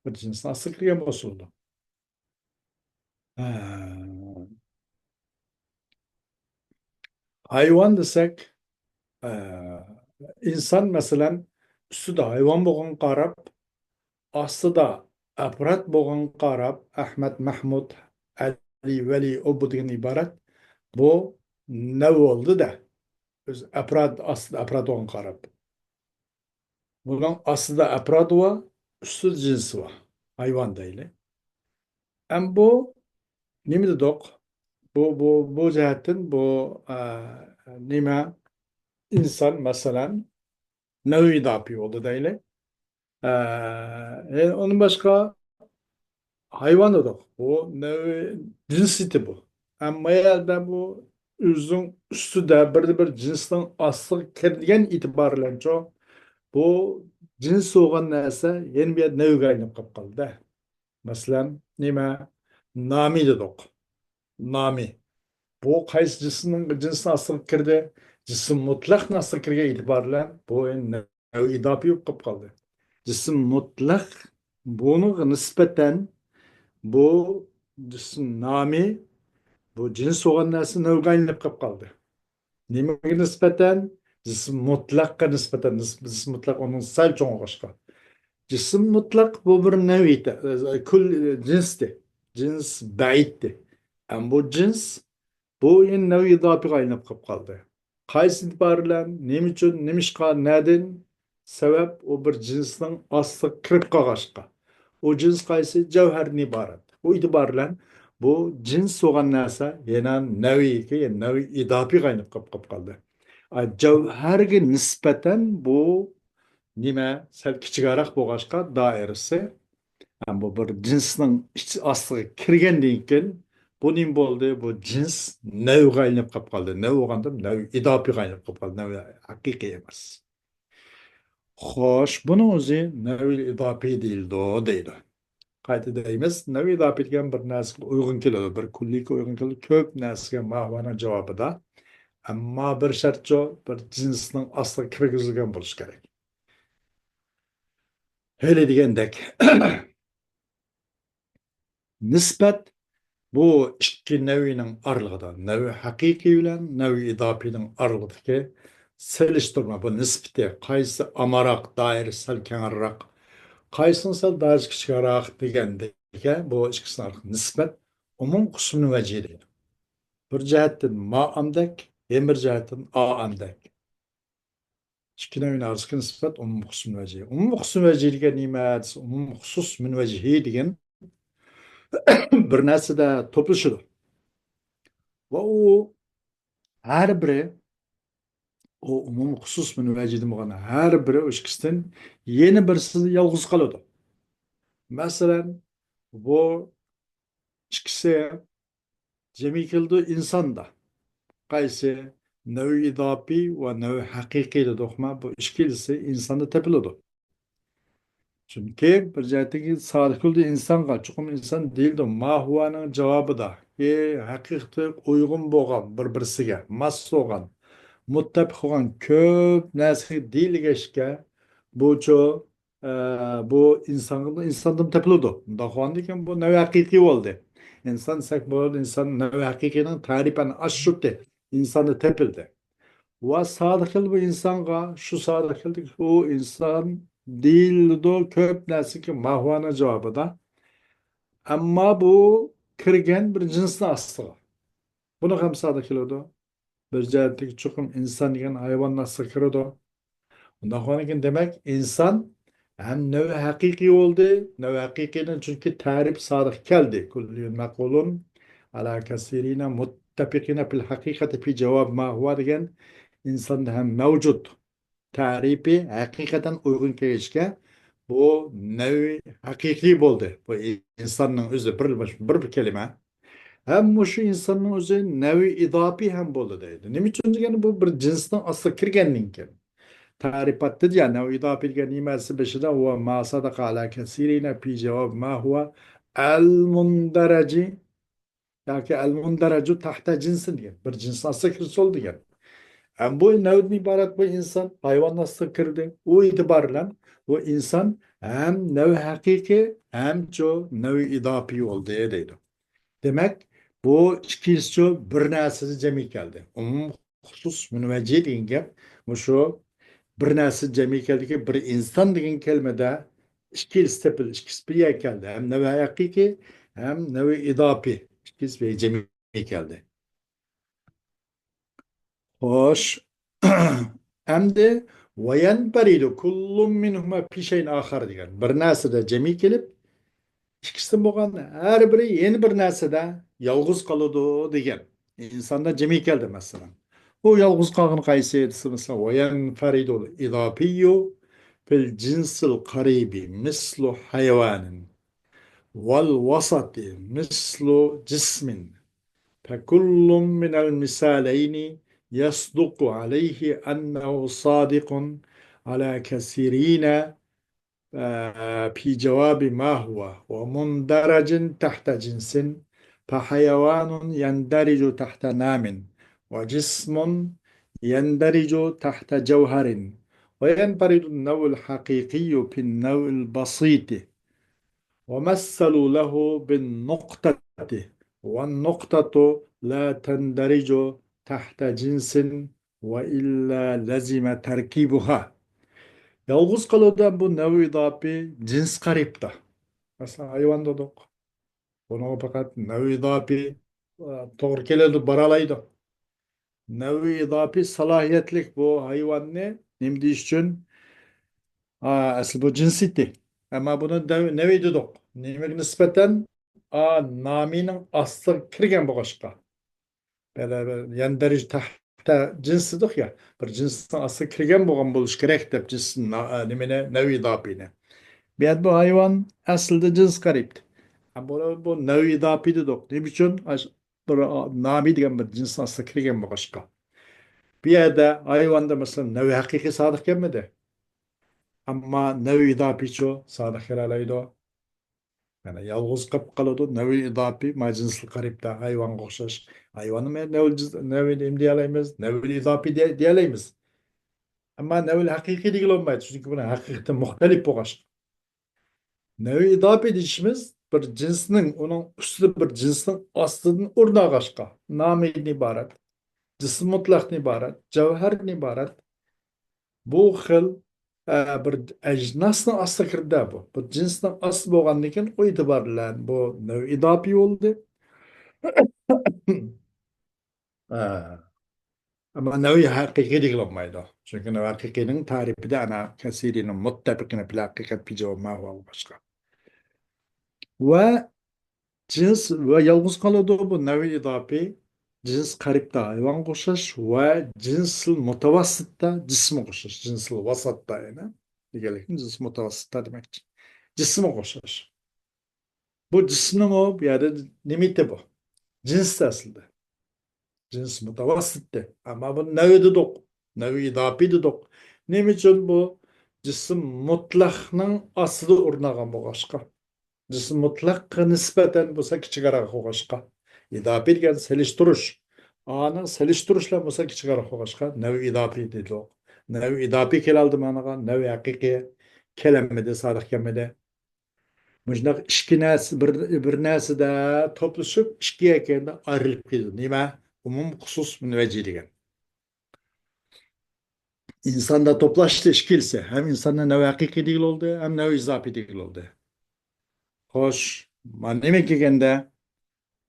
بىر جىنسنىڭ ئاستىغا كىرگەن بولسا بولىدۇ. ھە. ھايۋان دېسەك، ئە، ئىنسان، مەسىلەن، ئۈستىدە ھايۋان بولغانغا قاراپ، ئاستىدا ئەپراد بولغانغا قاراپ، ئەھمەد، مەھمۇد، ئەلى، ۋەلى، ئۇ، بۇ دېگەن ئىبارەت، بۇ نەۋ بولدى-دە. ئۆزى ئەپراد، ئاستىدا ئەپراد بولغانغا قاراپ. بۇنىڭ ئاستىدا ئەپرادى بار، ئۈستىدە جىنسى بار. ھايۋان دەيلى. ئەمما بۇ نېمە دېدۇق؟ بۇ، بۇ، بۇ جەھەتتىن بۇ، ئە، نېمە؟ ئىنسان، مەسىلەن، نەۋ ئىزاپىي بولدى دەيلى. ئە، ئە، ئۇندىن باشقا ھايۋان دېدۇق. بۇ نەۋ جىنسىيىتى بۇ. ئەمما يەردە بۇ ئۆزىنىڭ ئۈستىدە بىردە بىر جىنسنىڭ ئاستىغا كىرگەن ئېتىبار بىلەنچۇ، بۇ جىنس بولغان نەرسە يەنە بىر يەردە نەۋگە ئايلىنىپ قېلىپ قالدى. مەسىلەن، نېمە؟ نامى دېدۇق. نامى. بۇ قايسى جىسىمنىڭ، جىنسنىڭ ئاستىغا كىردى؟ جىسىم مۇتلەقنىڭ ئاستىغا كىرگەن ئېتىبار بىلەن بۇ نەۋ ئىزاپىي بولۇپ قېلىپ قالدى. جىسىم مۇتلەق بۇنىڭغا نىسبەتەن بۇ جىسىم نامى، بۇ جىنس بولغان نەرسە نەۋگە ئايلىنىپ قېلىپ قالدى. نېمىگە نىسبەتەن؟ جىسىم مۇتلەققە نىسبەتەن. نىس-، جىسىم مۇتلەق ئۇنىڭ سەل چوڭ بولغاچقا. جىسىم مۇتلەق بۇ بىر نەۋ ئىدى، كۈل، جىنسىدى. جىنس بەئىدتى. ئەمما بۇ جىنس، بۇ يەنە نەۋ ئىزاپىيغا ئايلىنىپ قېلىپ قالدى. قايسى ئېتىبار بىلەن، نېمە ئۈچۈن، نېمىشقا، نەدىن؟ سەۋەب، ئۇ بىر جىنسنىڭ ئاستىغا كىرىپ قالغاچقا. ئۇ جىنس قايسى؟ جەۋھەردىن ئىبارەت. بۇ ئېتىبار بىلەن بۇ جىنس بولغان نەرسە يەنە نەۋىگە، يەنى نەۋ ئىزاپىيغا ئايلىنىپ قېلىپ، قېلىپ قالدى. ئا، جەۋھەرگە نىسبەتەن بۇ نېمە سەل كىچىكرەك بولغاچقا دائىرىسى، ھەم بۇ بىر جىنسنىڭ ئىچ-، ئاستىغا كىرگەندىن كېيىن بۇ نېمە بولدى؟ بۇ جىنس نەۋگە ئايلىنىپ قېلىپ قالدى. نەۋ بولغاندا نەۋ ئىزاپىيغا ئايلىنىپ قېلىپ قالدى. نەۋ ھەقىقىي ئەمەس. خوش، بۇنىڭ ئۆزى نەۋ ئىزاپىي دېيىلىدۇ، دەيدۇ. قايتا دەيمىز، نەۋ ئىزاپىي دېگەن بىر نەرسىگە ئۇيغۇن كېلىدۇ، بىر كۈللىگە ئۇيغۇن كېلىدۇ، كۆپ نەرسىگە ماھۇۋانىڭ جاۋابىدا. ئەمما بىر شەرتچۇ، بىر جىنسنىڭ ئاستىغا كىرگۈزۈلگەن بولۇشى كېرەك. ھېلى دېگەندەك. نىسبەت بۇ ئىككى نەۋىنىڭ ئارىلىقىدا، نەۋ ھەقىقىي بىلەن نەۋ ئىزاپىينىڭ ئارىلىقىدىكى سېلىشتۇرما، بۇ نىسبىتى، قايسى ئامراق، دائىرىسى سەل كەڭرەك، قايسىنىڭ سەل دائىرىسى كىچىكرەك دېگەندىكى بۇ ئىككىسىنىڭ ئارىلىقىدىكى نىسبەت ئومۇم خۇسۇسىي مۇنۋەجىھ دەيدۇ. بىر جەھەتتىن ما ئاندەك، يەنە بىر جەھەتتىن ئا ئاندەك. ئىككى نەۋنىڭ ئارىسىدىكى نىسبەت ئومۇم خۇسۇس مۇنۋەجىھ. ئومۇم خۇسۇس مۇنۋەجىھ دېگەن نېمە دېسە، ئومۇم خۇسۇس مۇنۋەجىھ دېگەن بىر نەرسىدە توپلىشىدۇ. ۋە ئۇ ھەر بىرى ئۇ ئومۇم خۇسۇس مۇنۋەجىدىن بولغان ھەر بىرى ئۇ ئىككىسىدىن يەنە بىرسىدىن يالغۇز قالىدۇ. مەسىلەن، بۇ ئىككىسى جەمئىي كېلىدۇ ئىنساندا. قايسى؟ نەۋ ئىزاپىي ۋە نەۋ ھەقىقىي دېدۇقما، بۇ ئىككىلىسى ئىنساندا تېپىلىدۇ. چۈنكى بىر جەھەتتىن كېلىپ سادىر كېلىدۇ ئىنسانغا، چوقۇم ئىنسان دېيىلىدۇ. ما ھۇۋانىڭ جاۋابىدا، ئى، ھەقىقىتى ئۇيغۇن بولغان، بىر-بىرسىگە ماس بولغان، مۇتتەپىق بولغان كۆپ نەرسىگە دېيىلگەچكە، بۇچۇ، ئە، بۇ ئىنسانغا، ئىنساندىن تېپىلىدۇ. مۇنداق بولغاندىكىن بۇ نەۋ ھەقىقىي بولدى. ئىنسان سەك بولدى، ئىنسان نەۋ ھەقىقىينىڭ تەرىپەن ئاشۇتى، ئىنساندا تېپىلدى. ۋە سادىر كېلىدۇ بۇ ئىنسانغا، شۇ سادىر كېلىدۇ، ئۇ ئىنسان دېيىلىدۇ كۆپ نەرسىگە ما ھۇۋانىڭ جاۋابىدا. ئەمما بۇ كىرگەن بىر جىنسنىڭ ئاستىغا. بۇنىڭغا ھەم سادىر كېلىدۇ. بىر جەھەتتىكى چوقۇم ئىنسان دېگەن ھايۋاننىڭ ئاستىغا كىرىدۇ. ئۇنداق بولغاندىكىن دېمەك، ئىنسان ھەم نەۋ ھەقىقىي بولدى، نەۋ ھەقىقىينىڭ چۈنكى تەرىپ سادىر كەلدى. كل مقول على كثيرين متفقين في الحقيقة في جواب ما هو دېگەن ئىنساندا ھەم مەۋجۇت. تەرىپى ھەقىقەتەن ئۇيغۇن كەلگەچكە، بۇ نەۋ ھەقىقىي بولدى. بۇ ئىنساننىڭ ئۆزى بىر، بىر، بىر كەلىمە. ھەم مۇشۇ ئىنساننىڭ ئۆزى نەۋ ئىزاپىي ھەم بولدى دەيدۇ. نېمە ئۈچۈن دېگەندە، بۇ بىر جىنسنىڭ ئاستىغا كىرگەندىن كېيىن. تەرىپاتتا يا نەۋ ئىزاپىي دېگەن نېمىسى بېشىدا ۋە ما صدق على كثيرين في جواب ما هو المندرج ياكى المندرج تحت جنس دېگەن. بىر جىنسنىڭ ئاستىغا كىرسە بولدى دېگەن. ھەم بۇ نەۋدىن ئىبارەت بۇ ئىنسان ھايۋاننىڭ ئاستىغا كىردى. ئۇ ئېتىبار بىلەن بۇ ئىنسان ھەم نەۋ ھەقىقىي، ھەمچۇ نەۋ ئىزاپىي بولدى دەيدۇ. دېمەك، بۇ ئىككىلىسىچۇ بىر نەرسىدە جەمئىي كەلدى. ئومۇم خۇسۇس مۇنۋەججىھ دېگەن گەپ مۇشۇ بىر نەرسە جەمئىي كەلدىكى، بىر ئىنسان دېگەن كەلمىدە ئىككىلىسى تېپىل-، ئىككىسى بىر يەرگە كەلدى. ھەم نەۋ ھەقىقىي، ھەم نەۋ ئىزاپىي. ئىككىلىسى بىر يەرگە جەمئىي كەلدى. خوش. ئەمدى وينفرد كل منهما في شيء آخر دېگەن. بىر نەرسىدە جەمئىي كېلىپ، ئىككىسىدىن بولغان ھەر بىرى يەنە بىر نەرسىدە يالغۇز قالىدۇ دېگەن. ئىنساندا جەمئىي كەلدى، مەسىلەن. ئۇ يالغۇز قالغىنى قايسى دېسە، مەسىلەن، وينفرد الإضافي في الجنس القريب مثل حيوان، والوسط مثل جسم، فكل من المثالين يصدق عليه أنه صادق على كثيرين في جواب ما هو ومندرج تحت جنس، فحيوان يندرج تحت نام، وجسم يندرج تحت جوهر، وينفرد النوع الحقيقي في النوع البسيط، ومثلوا له بالنقطة، والنقطة لا تندرج تحت جنس، وإلا لزم تركيبها. يالغۇز قالىدۇ بۇ نەۋ ئىزاپىي جىنس قەرىبتە. مەسىلەن، ھايۋان دېدۇق. بۇنىڭغا پەقەت نەۋ ئىزاپىي، ئە، توغرا كېلىدۇ، بارالايدۇ. نەۋ ئىزاپىي سالاھىيەتلىك بۇ ھايۋاننى نېمە دېيىش ئۈچۈن؟ ئا، ئەسلى بۇ جىنسىيىتى. ئەمما بۇنى نەۋ-، نەۋ دېدۇق. نېمىگە نىسبەتەن؟ ئا، نامىنىڭ ئاستىغا كىرگەن بولغاچقا. بەلە، يەندەرىج تەھتە جىنس دېدۇق يا، بىر جىنسنىڭ ئاستىغا كىرگەن بولغان بولۇشى كېرەك دەپ جىنسنى، نا-، نېمىنى، نەۋ ئىزاپىينى. بۇ يەردە بۇ ھايۋان ئەسلىدە جىنس قەرىب. بۇ، بۇ نەۋ ئىزاپىي دېدۇق. نېمە ئۈچۈن؟ ئاش-، بىر، ئا، نامى دېگەن بىر جىنسنىڭ ئاستىغا كىرگەن بولغاچقا. بۇ يەردە ھايۋاندا، مەسىلەن، نەۋ ھەقىقىي سادىق كەلمىدى. ئەمما نەۋ ئىزاپىيچۇ سادىق كېلەلەيدۇ. يەنى يالغۇز قېلىپ قالىدۇ. نەۋ ئىزاپىي، ما جىنسىل قەرىبتە، ھايۋانغا ئوخشاش. ھايۋاننى نەۋ جىنس-، نەۋ نېمە دېيەلەيمىز؟ نەۋ ئىزاپىي دېيە-، دېيەلەيمىز. ئەمما نەۋ ھەقىقىي دېگىلى بولمايدۇ، چۈنكى بۇنىڭ ھەقىقىتى مۇختەلىپ بولغاچقا. نەۋ ئىزاپىي دېيىشىمىز بىر جىنسنىڭ، ئۇنىڭ ئۈستىدە بىر جىنسنىڭ ئاستىدىن ئورۇن ئالغاچقا، نامىدىن ئىبارەت، جىسىم مۇتلەقتىن ئىبارەت، جەۋھەردىن ئىبارەت، بۇ خىل، ئە، بىر ئەجناسنىڭ ئاستىغا كىردى بۇ. بىر جىنسنىڭ ئاستى بولغاندىن كېيىن، ئۇ ئېتىبار بىلەن بۇ نەۋ ئىزاپىي بولدى. ئە، ئەمما نەۋ ھەقىقىي دېگىلى بولمايدۇ. چۈنكى نەۋ ھەقىقىينىڭ تەرىپىدە ئەنە كەسىرىنىڭ مۇتتەپىقىنە بىلەن ھەقىقەت بىجاۋاب ما ھۇۋا باشقا. ۋە جىنس ۋە يالغۇز قالىدۇ بۇ نەۋ ئىزاپىي. جىنس قەرىبتە ھايۋانغا ئوخشاش ۋە جىنسىل مۇتەۋەسسىتتە جىسىمغا ئوخشاش. جىنسىل ۋاساتتا، يەنى دېگەنلىكتىن جىنس مۇتەۋەسسىتتا دېمەكچى. جىسىمغا ئوخشاش. بۇ جىسىمنىڭ ئۇ بۇ يەردە نېمىتى بۇ؟ جىنسى ئەسلىدە. جىنس مۇتەۋەسسىتتى. ئەمما بۇ نەۋ دېدۇق. نەۋ ئىزاپىي دېدۇق. نېمە ئۈچۈن بۇ؟ جىسىم مۇتلەقنىڭ ئاستىدا ئورۇن ئالغان بولغاچقا. جىسىم مۇتلەققە نىسبەتەن بولسا كىچىكرەك بولغاچقا. ئىزاپىي دېگەن سېلىشتۇرۇش. ئانىڭ سېلىشتۇرۇشلار بولسا كىچىكرەك بولغاچقا، نەۋ ئىزاپىي دېدۇق. نەۋ ئىزاپىي كېلەلدى مانىغا، نەۋ ھەقىقىي كېلەلمىدى، سادىق كەلمىدى. مۇشۇنداق ئىككى نەرسە بىر، بىر نەرسىدە توپلىشىپ، ئىككىگە كەلگەندە ئايرىلىپ كېتىدۇ. نېمە؟ ئومۇم، خۇسۇس، مۇنۋەججى دېگەن. ئىنساندا توپلاشتى ئىككىلىسى. ھەم ئىنساندا نەۋ ھەقىقىي دېگىلى بولدى، ھەم نەۋ ئىزاپىي دېگىلى بولدى. خوش، مانا نېمە كەلگەندە،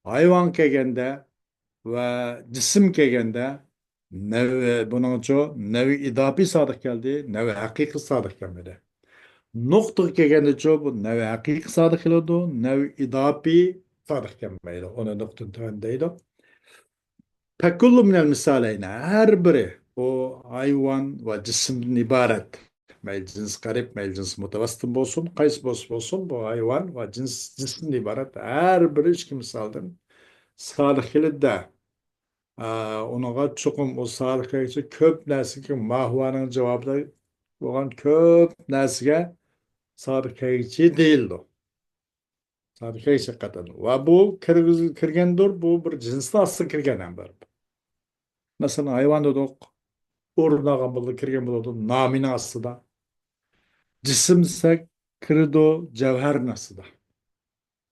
ھايۋان كەلگەندە ۋە جىسىم كەلگەندە نەۋ، بۇنىڭچۇ نەۋ ئىزاپىي سادىق كەلدى، نەۋ ھەقىقىي سادىق كەلمىدى. نۇقتىغا كەلگەندىچۇ بۇ نەۋ ھەقىقىي سادىق كېلىدۇ، نەۋ ئىزاپىي سادىق كەلمەيدۇ. ئۇنى نۇقتىدىن تۆۋەن دەيدۇ. فكل من المثالين، ھەر بىرى، بۇ ھايۋان ۋە جىسىمدىن ئىبارەت. مەيلى جىنس قەرىب، مەيلى جىنس مۇتەۋەسسىت بولسۇن، قايسى بولسا بولسۇن، بۇ ھايۋان ۋە جىنس، جىسىمدىن ئىبارەت ھەر بىرى ئىككى مىسالدىن سادىق كېلىدۇ. ئا، ئۇنىڭغا چوقۇم ئۇ سادىق كەلگۈچى كۆپ نەرسىگە، ماھۇۋانىڭ جاۋابىدا بولغان كۆپ نەرسىگە سادىق كەلگۈچى دېيىلىدۇ. سادىق كەلگۈچى ھەقىقەتەن. ۋە بۇ كىرگۈز-، كىرگەندۇر، بۇ بىر جىنسنىڭ ئاستىغا كىرگەن ھەم بىر. مەسىلەن، ھايۋان دېدۇق، ئورۇن ئالغان بولىدۇ، كىرگەن بولىدۇ، نامىنىڭ ئاستىدا. جىسىم دېسەك، كىرىدۇ، جەۋھەرنىڭ ئاستىدا.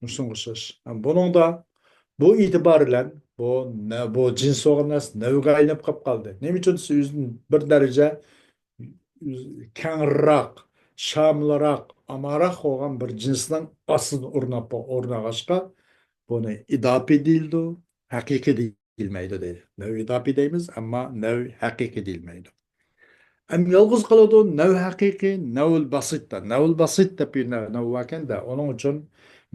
مۇشۇنىڭغا ئوخشاش. ھەم بۇنىڭدا بۇ ئېتىبار بىلەن بۇ نە-، بۇ جىنس بولغان نەرسە نەۋگە ئايلىنىپ قېلىپ قالدى. نېمە ئۈچۈن دېسە، ئۆزىدىن بىر دەرىجە كەڭرىراق، شامىلراق، ئامانراق بولغان بىر جىنسنىڭ ئاستىدا ئورناپ، ئورنىغاچقا، بۇنى ئىزاپىي دېيىلىدۇ، ھەقىقىي دېيىلمەيدۇ دەيدۇ. نەۋ ئىزاپىي دەيمىز، ئەمما نەۋ ھەقىقىي دېيىلمەيدۇ. ئەمما يالغۇز قالىدۇ نەۋ ھەقىقىي، نەۋل بەسىتتا. نەۋل بەسىت دەپ بىر نەۋ، نەۋ باركەن-دە، ئۇنىڭ ئۈچۈن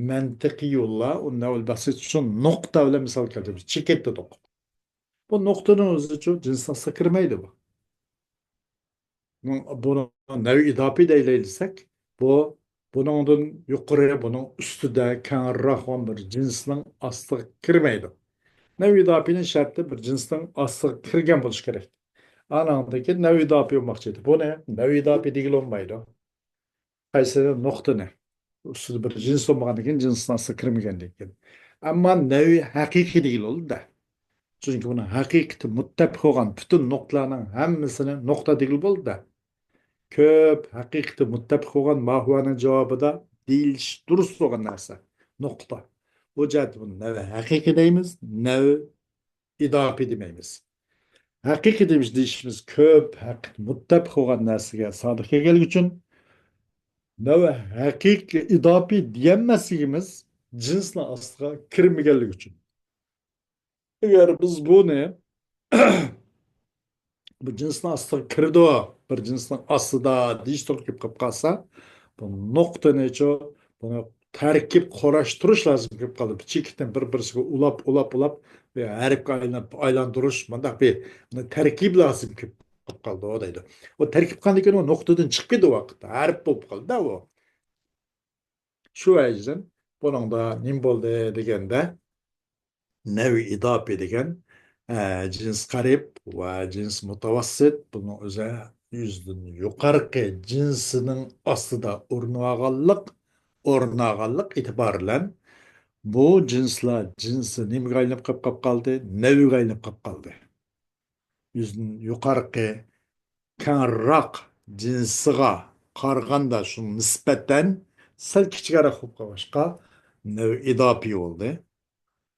مەنتىقىي يوللار، ئۇ نەۋل بەسىت ئۈچۈن نۇقتا بىلەن مىسال كەلتۈرىمىز. چېكىت دېدۇق. بۇ نۇقتىنىڭ ئۆزىچۇ جىنس ئاستىغا كىرمەيدۇ بۇ. بۇنى نەۋ ئىزاپىي دەيلى دېسەك، بۇ بۇنىڭدىن يۇقىرى، بۇنىڭ ئۈستىدە كەڭرىراق بولغان بىر جىنسنىڭ ئاستىغا كىرمەيدۇ. نەۋ ئىزاپىينىڭ شەرتى بىر جىنسنىڭ ئاستىغا كىرگەن بولۇشى كېرەك. ئانىڭدىن كېيىن نەۋ ئىزاپىي بولماقچى ئىدى. بۇنى نەۋ ئىزاپىي دېگىلى بولمايدۇ. قايسى نۇقتىنى؟ ئۈستىدە بىر جىنس بولمىغاندىن كېيىن، جىنسنىڭ ئاستىغا كىرمىگەندىن كېيىن. ئەمما نەۋ ھەقىقىي دېگىلى بولىدۇ-دە. چۈنكى بۇنىڭ ھەقىقىتى مۇتتەپىق بولغان پۈتۈن نۇقتىلارنىڭ ھەممىسىنى نۇقتا دېگىلى بولىدۇ-دە. كۆپ ھەقىقىتى مۇتتەپىق بولغان ماھۇۋانىڭ جاۋابىدا دېيىلىش دۇرۇس بولغان نەرسە. نۇقتا. بۇ جەھەتتە بۇنى نەۋ ھەقىقىي دەيمىز، نەۋ ئىزاپىي دېمەيمىز. ھەقىقىي دېيىش، دېيىشىمىز كۆپ ھەقىقىي مۇتتەپىق بولغان نەرسىگە سادىق كەلگەنلىكى ئۈچۈن، نەۋ ھەقىقىي ئىزاپىي دېيەلمەسلىكىمىز جىنسنىڭ ئاستىغا كىرمىگەنلىكى ئۈچۈن. ئەگەر بىز بۇنى بۇ جىنسنىڭ ئاستىغا كىرىدۇ، بىر جىنسنىڭ ئاستىدا دېيىش توغرا كېلىپ قالىپ قالسا، بۇ نۇقتىنىچۇ، بۇنى تەركىب قۇراشتۇرۇش لازىم كېلىپ قالدى. بۇ چېكىتنى بىر-بىرسىگە ئۇلاپ، ئۇلاپ، ئۇلاپ، بىر ھەرپكە ئايلىنىپ، ئايلاندۇرۇش، مۇنداق بىر تەركىب لازىم كېلىپ قالىدۇ دەيدۇ. ئۇ تەركىب قىلغاندىن كېيىن ئۇ نۇقتىدىن چىقىپ كېتىدۇ ۋاقىتتا، ھەرپ بولۇپ قالىدۇ ئۇ. شۇ ۋەجىدىن بۇنىڭدا نېمە بولدى دېگەندە، نەۋ ئىزاپىي دېگەن، ئە، جىنس قەرىب ۋە جىنس مۇتەۋەسسىت، بۇنىڭ ئۆزى يۈزدىن يۇقىرىقى جىنسىنىڭ ئاستىدا ئورنىۋالغانلىق، ئورنىغانلىق ئېتىبارى بىلەن بۇ جىنسلار جىنسى نېمىگە ئايلىنىپ قېلىپ، قېلىپ قالدى؟ نەۋگە ئايلىنىپ قېلىپ قالدى. يۈزدىن يۇقىرىقى كەڭرىراق جىنسىغا قارىغاندا شۇ نىسبەتەن سەل كىچىكرەك بولۇپ قالغاچقا، نەۋ ئىزاپىي بولدى.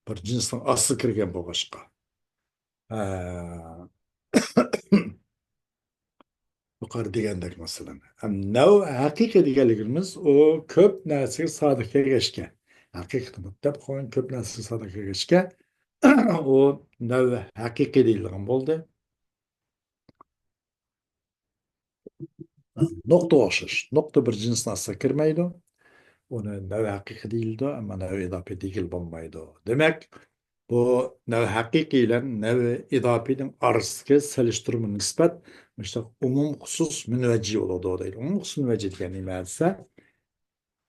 بىر جىنسنىڭ ئاستىغا كىرگەن بولغاچقا. ھە. يۇقىرى دېگەندەك مەسىلەن. ھەم نەۋ ھەقىقىي دېگەنلىكىمىز ئۇ كۆپ نەرسىگە سادىق كەلگەچكە. ھەقىقىي مۇتتەپىق بولغان كۆپ نەرسىگە سادىق كەلگەچكە، ئۇ نەۋ ھەقىقىي دېيىلىدىغان بولدى. نۇقتىغا ئوخشاش. نۇقتا بىر جىنسنىڭ ئاستىغا كىرمەيدۇ. ئۇنى نەۋ ھەقىقىي دېيىلىدۇ، ئەمما نەۋ ئىزاپىي دېگىلى بولمايدۇ. دېمەك، بۇ نەۋ ھەقىقىي بىلەن نەۋ ئىزاپىينىڭ ئارىسىدىكى سېلىشتۇرما نىسبەت مۇشۇنداق ئومۇم خۇسۇس مۇنۋەججى بولىدۇ دەيدۇ. ئومۇم خۇسۇس مۇنۋەججى دېگەن نېمە دېسە،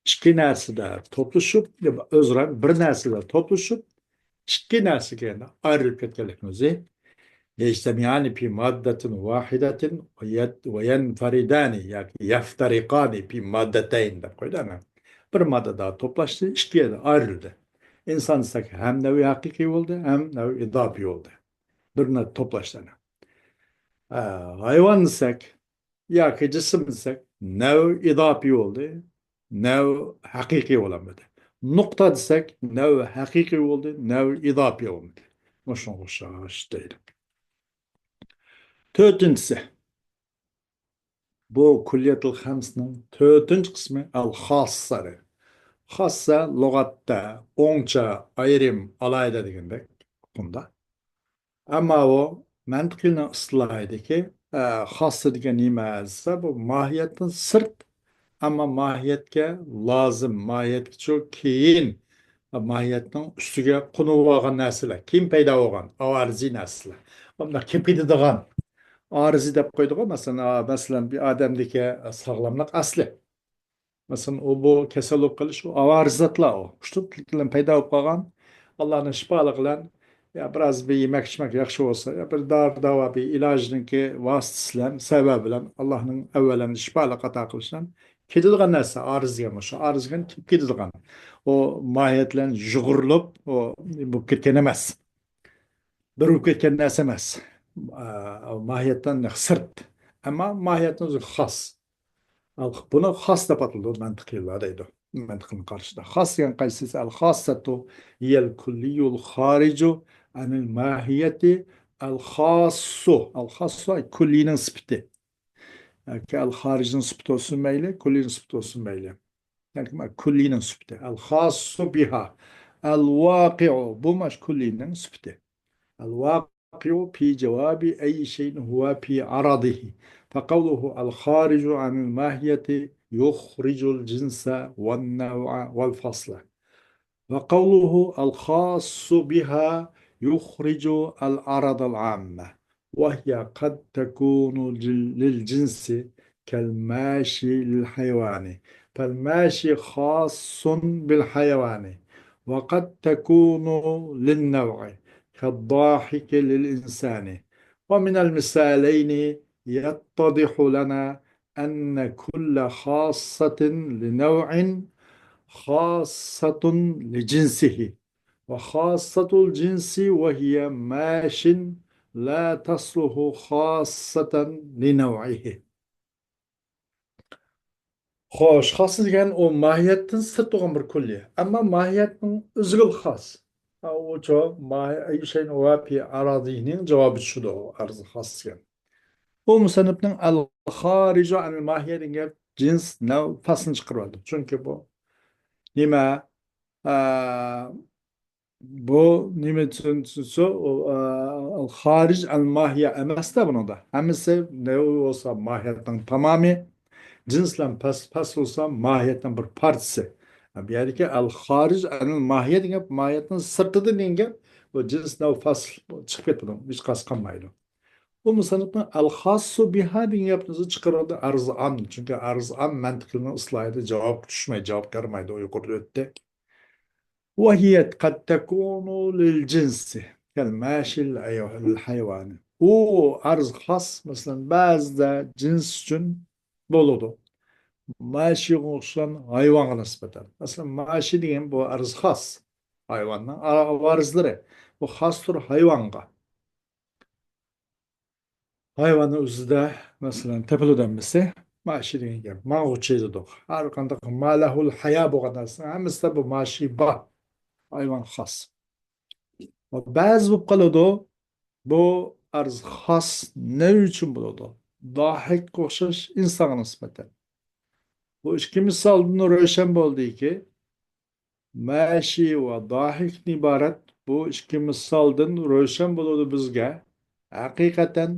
ئىككى نەرسىدە توپلىشىپ، ئۆزئارا بىر نەرسىدە توپلىشىپ، ئىككى نەرسىگە ئايرىلىپ كەتكەنلىكىنى ئۆزى. يجتمعان في مادة واحدة ويت-، وينفردان ياكى يفترقان في مادتين دەپ قويدى ئەنە. بىر ماددىدا توپلاشتى، ئىككى يەردە ئايرىلدى. ئىنسان دېسەك ھەم نەۋ ھەقىقىي بولدى، ھەم نەۋ ئىزاپىي بولدى. بىرنى توپلاشتى ئەنە. ئە، ھايۋان دېسەك ياكى جىسىم دېسەك، نەۋ ئىزاپىي بولدى، نەۋ ھەقىقىي بولالمىدى. نۇقتا دېسەك، نەۋ ھەقىقىي بولدى، نەۋ ئىزاپىي بولمىدى. مۇشۇنىڭغا ئوخشاش دەيدۇ. تۆتىنچىسى، بۇ كۈللىيەتۇل خەمسىنىڭ تۆتىنچى قىسمى ئەل خاسسا دەيدۇ. خاسسا لۇغەتتە ئوڭچە، ئايرىم، ئالاھىدە دېگەندەك ئۇقۇمدا. ئەمما ئۇ مەنتىقىينىڭ ئىستىلاھىدىكى، ئە، خاسسا دېگەن نېمە دېسە، بۇ ماھىيەتتىن سىرت، ئەمما ماھىيەتكە لازىم، ماھىيەتكە شۇ كېيىن، ماھىيەتنىڭ ئۈستىگە قونۇۋالغان نەرسىلەر، كېيىن پەيدا بولغان ئاۋارىزىي نەرسىلەر. بۇنداق كېلىپ كېتىدىغان، ئارىزىي دەپ قويدىغۇ، مەسىلەن، ئا، مەسىلەن، بىر ئادەمدىكى ساغلاملىق ئەسلى. مەسىلەن، ئۇ بۇ كەسەل بولۇپ قېلىش، ئۇ ئاۋارىزاتلار ئۇ. ئۇشتۇمتۇتلۇق بىلەن پەيدا بولۇپ قالغان، ئاللانىڭ شىپالىقى بىلەن، يا بىراز بىر يېمەك-ئىچمەك ياخشى بولسا، يا بىر دارى-داۋا، بىر ئىلاجنىڭكى ۋاسىتىسى بىلەن، سەۋەبى بىلەن، ئاللانىڭ ئەۋۋەلەن شىپالىق ئاتا قىلىشى بىلەن كېتىدىغان نەرسە، ئارىزە دېگەن مۇشۇ، ئارىزە دېگەن كېلىپ كېتىدىغان. ئۇ ماھىيەت بىلەن يۇغۇرۇلۇپ، ئۇ بولۇپ كەتكەن ئەمەس. بىر بولۇپ كەتكەن نەرسە ئەمەس. ئا، ماھىيەتتىن سىرت. ئەمما ماھىيەتتىن ئۆزى خاس. بۇنى خاس دەپ ئاتىلىدۇ، مەنتىقىيلار دەيدۇ. مەنتىقنىڭ قارىشىدا. خاس دېگەن قايسىسى؟ ئەل خاسسەتۇ ھىيەل كۈللىيۇل خارىجۇ ئەنىل ماھىيەتى. ئەل خاسسۇ. ئەل خاسسۇ كۈللىينىڭ سۈپىتى. ياكى ئەل خارىجنىڭ سۈپىتى بولسۇن مەيلى، كۈللىينىڭ سۈپىتى بولسۇن مەيلى. ياكى كۈللىينىڭ سۈپىتى. ئەل خاسسۇ بىھا. ئەل ۋاقىئۇ. بۇ ماش كۈللىينىڭ سۈپىتى. الواقع في جواب أي شيء هو في عرضه، فقوله الخارج عن الماهية يخرج الجنس والنوع والفصل، وقوله الخاص بها يخرج العرض العام، وهي قد تكون لل-، للجنس كالماشي للحيوان، فالماشي خاص بالحيوان، وقد تكون للنوع كالضاحك للإنسان. ومن المثالين يتضح لنا أن كل خاصة لنوع خاصة لجنسه، وخاصة الجنس وهي ماش لا تصلح خاصة لنوعه. خوش، خاس دېگەن ئۇ ماھىيەتتىن سىرت بولغان بىر كۈللىيە. ئەمما ماھىيەتنىڭ ئۆزىگىلا خاس. ھا، ئۇچۇ ماھىي-، ئەيشەينى ۋە پى ئاراضىنىڭ جاۋابى چۈشىدۇ ئۇ ئەرز خاس دېگەن. بۇ مۇسەننىپنىڭ ئەل خارىجۇ ئەنىل ماھىيە دېگەن گەپ جىنس، نەۋ، پەسلىنى چىقىرىۋالدى. چۈنكى بۇ نېمە؟ ئا، بۇ نېمە ئۈچۈن دېسە، ئۇ، ئا، خارىج ئەل ماھىيە ئەمەستە بۇنىڭدا. ھەممىسى نەۋ بولسا ماھىيەتنىڭ تامامى، جىنس بىلەن پەس-، پەسل بولسا ماھىيەتنىڭ بىر پارچىسى. بۇ يەردىكى ئەل خارىج ئەنىل ماھىيە دېگەن گەپ، ماھىيەتنىڭ سىرتىدا دېگەن گەپ، بۇ جىنس نەۋ پەسل چىقىپ كېتىدۇ، ھېچقايسى قالمايدۇ. بۇ مۇسەننىپنىڭ ئەل خاسسۇ بىھا دېگەن گەپنى ئۆزى چىقىرىۋالدى، ئەرز ئام. چۈنكى ئەرز ئام مەنتىقىنىڭ ئىستىلاھىدا جاۋابقا چۈشمەيدۇ، جاۋابقا يارىمايدۇ، يۇقىرىدا ئۆتتى. وهي قد تكون للجنس كالماشي للحيوان. ئۇ ئەرز خاس، مەسىلەن، بەزىدە جىنس ئۈچۈن بولىدۇ. ماشىغا ئوخشىغان ھايۋانغا نىسبەتەن. مەسىلەن، ماشى دېگەن بۇ ئەرز خاس. ھايۋاننىڭ ئا-، ئاۋارىزلىرى. بۇ خاستۇر ھايۋانغا. ھايۋاننىڭ ئۆزىدە، مەسىلەن، تېپىلىدۇ ھەممىسى. ماشى دېگەن گەپ. ماڭغۇچى دېدۇق. ھەر قانداق ما لەھۇل ھايا بولغان نەرسىنىڭ ھەممىسىدە بۇ ماشى بار. ھايۋان خاس. بەزى بولۇپ قالىدۇ. بۇ ئەرز خاس نېمە ئۈچۈن بولىدۇ؟ داھىكقا ئوخشاش ئىنسانغا نىسبەتەن. بۇ ئىككى مىسالدىن روشەن بولدىكى، ماشى ۋە داھىكتىن ئىبارەت بۇ ئىككى مىسالدىن روشەن بولىدۇ بىزگە، ھەقىقەتەن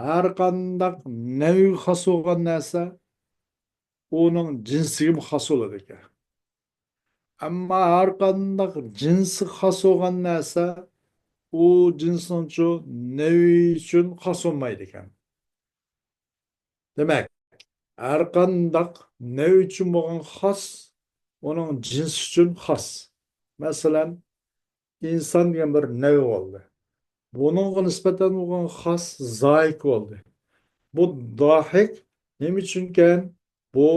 ھەر قانداق نەۋگە خاس بولغان نەرسە ئۇنىڭ جىنسىگىمۇ خاس بولىدىكەن. ئەمما ھەر قانداق جىنسى خاس بولغان نەرسە ئۇ جىنسنىڭچۇ نەۋى ئۈچۈن خاس بولمايدىكەن. دېمەك، ھەر قانداق نەۋ ئۈچۈن بولغان خاس ئۇنىڭ جىنسى ئۈچۈن خاس. مەسىلەن، ئىنسان دېگەن بىر نەۋ بولدى. بۇنىڭغا نىسبەتەن بولغان خاس زاھىك بولدى. بۇ داھىك نېمە ئۈچۈنكەن؟ بۇ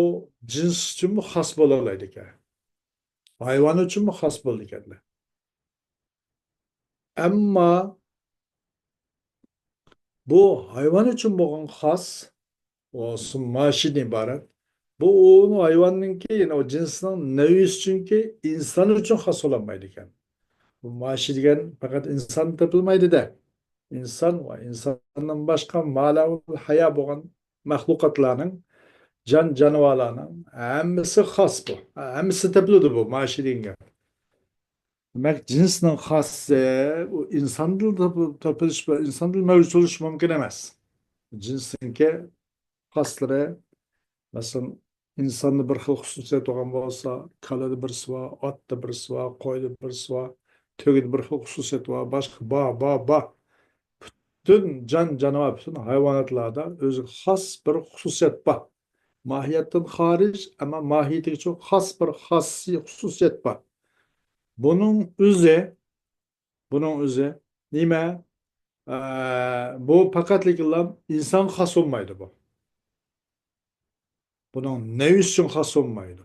جىنس ئۈچۈنمۇ خاس بولالايدىكەن. ھايۋان ئۈچۈنمۇ خاس بولىدىكەن. ئەمما بۇ ھايۋان ئۈچۈن بولغان خاس، ئۇ ماشىدىن ئىبارەت. بۇ ئۇ ھايۋاننىڭكى، يەنى ئۇ جىنسنىڭ نەۋىسى ئۈچۈنكى ئىنسان ئۈچۈن خاس بولالمايدىكەن. بۇ ماشى دېگەن پەقەت ئىنساندا تېپىلمايدۇ-دە. ئىنسان ۋە ئىنساندىن باشقا ما لەھۇل ھايا بولغان مەخلۇقاتلارنىڭ، جان جانىۋارلارنىڭ ھەممىسى خاس بۇ. ھەممىسى تېپىلىدۇ بۇ ماشى دېگەن گەپ. دېمەك، جىنسنىڭ خاسى ئۇ ئىنساندىلا تېپىلىش، ئىنساندىلا مەۋجۇت بولۇشى مۇمكىن ئەمەس. جىنسنىڭكى خاسلىرى، مەسىلەن، ئىنساندا بىر خىل خۇسۇسىيەت بولغان بولسا، كالىدا بىرسى بار، ئاتتا بىرسى بار، قويدا بىرسى بار، تۆگىدە بىر خىل خۇسۇسىيەت بار، باشقا بار، بار، بار. پۈتۈن جان جانىۋار، پۈتۈن ھايۋاناتلاردا ئۆزىگە خاس بىر خۇسۇسىيەت بار. ماھىيەتتىن خارىج، ئەمما ماھىيىتىگىچۇ خاس بىر خاسىي خۇسۇسىيەت بار. بۇنىڭ ئۆزى، بۇنىڭ ئۆزى نېمە؟ ئە، بۇ پەقەتلىكلا ئىنسانغا خاس بولمايدۇ بۇ. بۇنىڭ نەۋىسى ئۈچۈن خاس بولمايدۇ.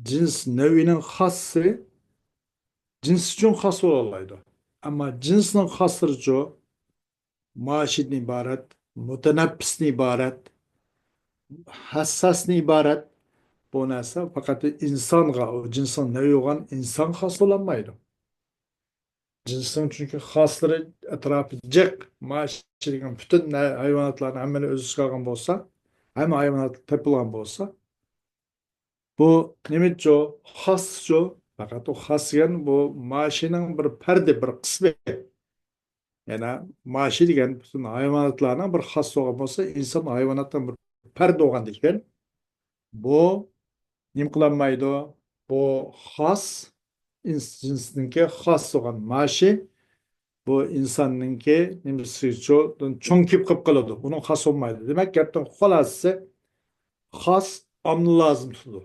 جىنس نەۋىنىڭ خاسى جىنس ئۈچۈن خاس بولالايدۇ. ئەمما جىنسنىڭ خاسلىرىچۇ؟ ماشىدىن ئىبارەت، مۇتەنەپپىستىن ئىبارەت، ھەسساستىن ئىبارەت. بۇ نەرسە پەقەت ئىنسانغا، ئۇ جىنسنىڭ نەۋى بولغان ئىنسانغا خاس بولالمايدۇ. جىنسنىڭ چۈنكى خاسلىرى ئەتراپى جىق، ماشى دېگەن پۈتۈن ھايۋاناتلارنىڭ ھەممىنى ئۆز ئىچىگە ئالغان بولسا، ھەممە ھايۋانات تېپىلغان بولسا، بۇ نېمىچۇ؟ خاسچۇ؟ پەقەت ئۇ خاس دېگەن بۇ ماشىنىڭ بىر پەردى، بىر قىسمى. يەنە ماشى دېگەن پۈتۈن ھايۋاناتلارنىڭ بىر خاس بولغان بولسا، ئىنسان ھايۋاناتنىڭ بىر پەردى بولغاندىكىن، بۇ نېمە قىلالمايدۇ؟ بۇ خاس، ئىنس-، جىنسنىڭكى خاس بولغان ماشى، بۇ ئىنساننىڭكى نېمىسىچۇ، چوڭ كېلىپ قېلىپ قالىدۇ. ئۇنىڭ خاس بولمايدۇ. دېمەك، گەپنىڭ خۇلاسىسى، خاس ئامنى لازىم تۇتىدۇ.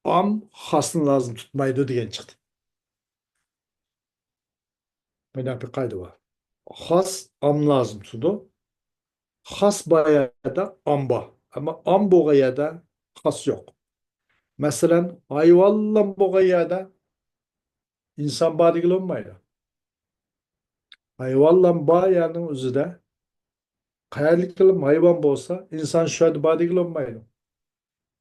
ئام خاسنى لازىم تۇتمايدۇ دېگەن چىقتى. مۇنداق بىر قائىدە بار. خاس ئام لازىم تۇتىدۇ. خاس بار يەردە ئام بار. ئەمما ئام بولغان يەردە خاس يوق. مەسىلەن، ھايۋانلار بولغان يەردە ئىنسان بار دېگىلى بولمايدۇ. ھايۋانلار بار يەرنىڭ ئۆزىدە قەيەردىكىلا ھايۋان بولسا، ئىنسان شۇ يەردە بار دېگىلى بولمايدۇ.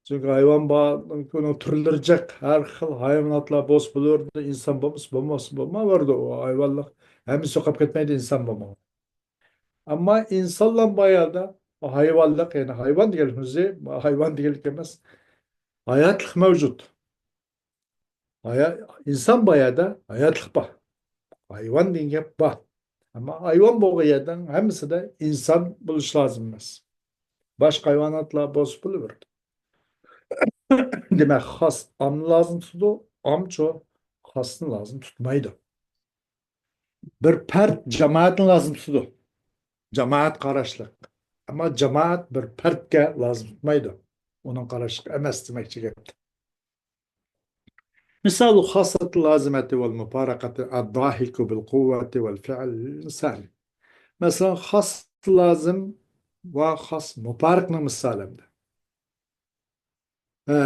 چۈنكى ھايۋان بار، ئۇنىڭ تۈرلىرى جىق، ھەر خىل ھايۋاناتلار بولسا بولۇۋېرىدۇ، ئىنسان بولمىسا، بولماسا بولمايۋېرىدۇ. ئۇ ھايۋانلىق ھەممىسى يوقاپ كەتمەيدۇ، ئىنسان بولمىغان. ئەمما ئىنسانلار بار يەردە ھايۋانلىق، يەنى ھايۋان دېگەن ئۆزى، ھايۋان دېگەنلىك ئەمەس، ھاياتلىق مەۋجۇت. ھايا-، ئىنسان بار يەردە ھاياتلىق بار. ھايۋان دېگەن گەپ بار. ئەمما ھايۋان بولغان يەرنىڭ ھەممىسىدە ئىنسان بولۇش لازىم ئەمەس. باشقا ھايۋاناتلار بولسا بولۇۋېرىدۇ. دېمەك، خاس ئامنى لازىم تۇتىدۇ، ئامچۇ خاسنى لازىم تۇتمايدۇ. بىر پەرد جامائەتنى لازىم تۇتىدۇ. جامائەت قاراشلىق. ئەمما جامائەت بىر پەردكە لازىم تۇتمايدۇ. ئۇنىڭ قاراشلىق ئەمەس دېمەكچى گەپتە. مىسال خاصة اللازمة والمفارقة الضاحك بالقوة والفعل المساعي. مەسىلەن، خاس لازىم ۋە خاس مۇپارىقنىڭ مىسالى ئەمدى. ئە،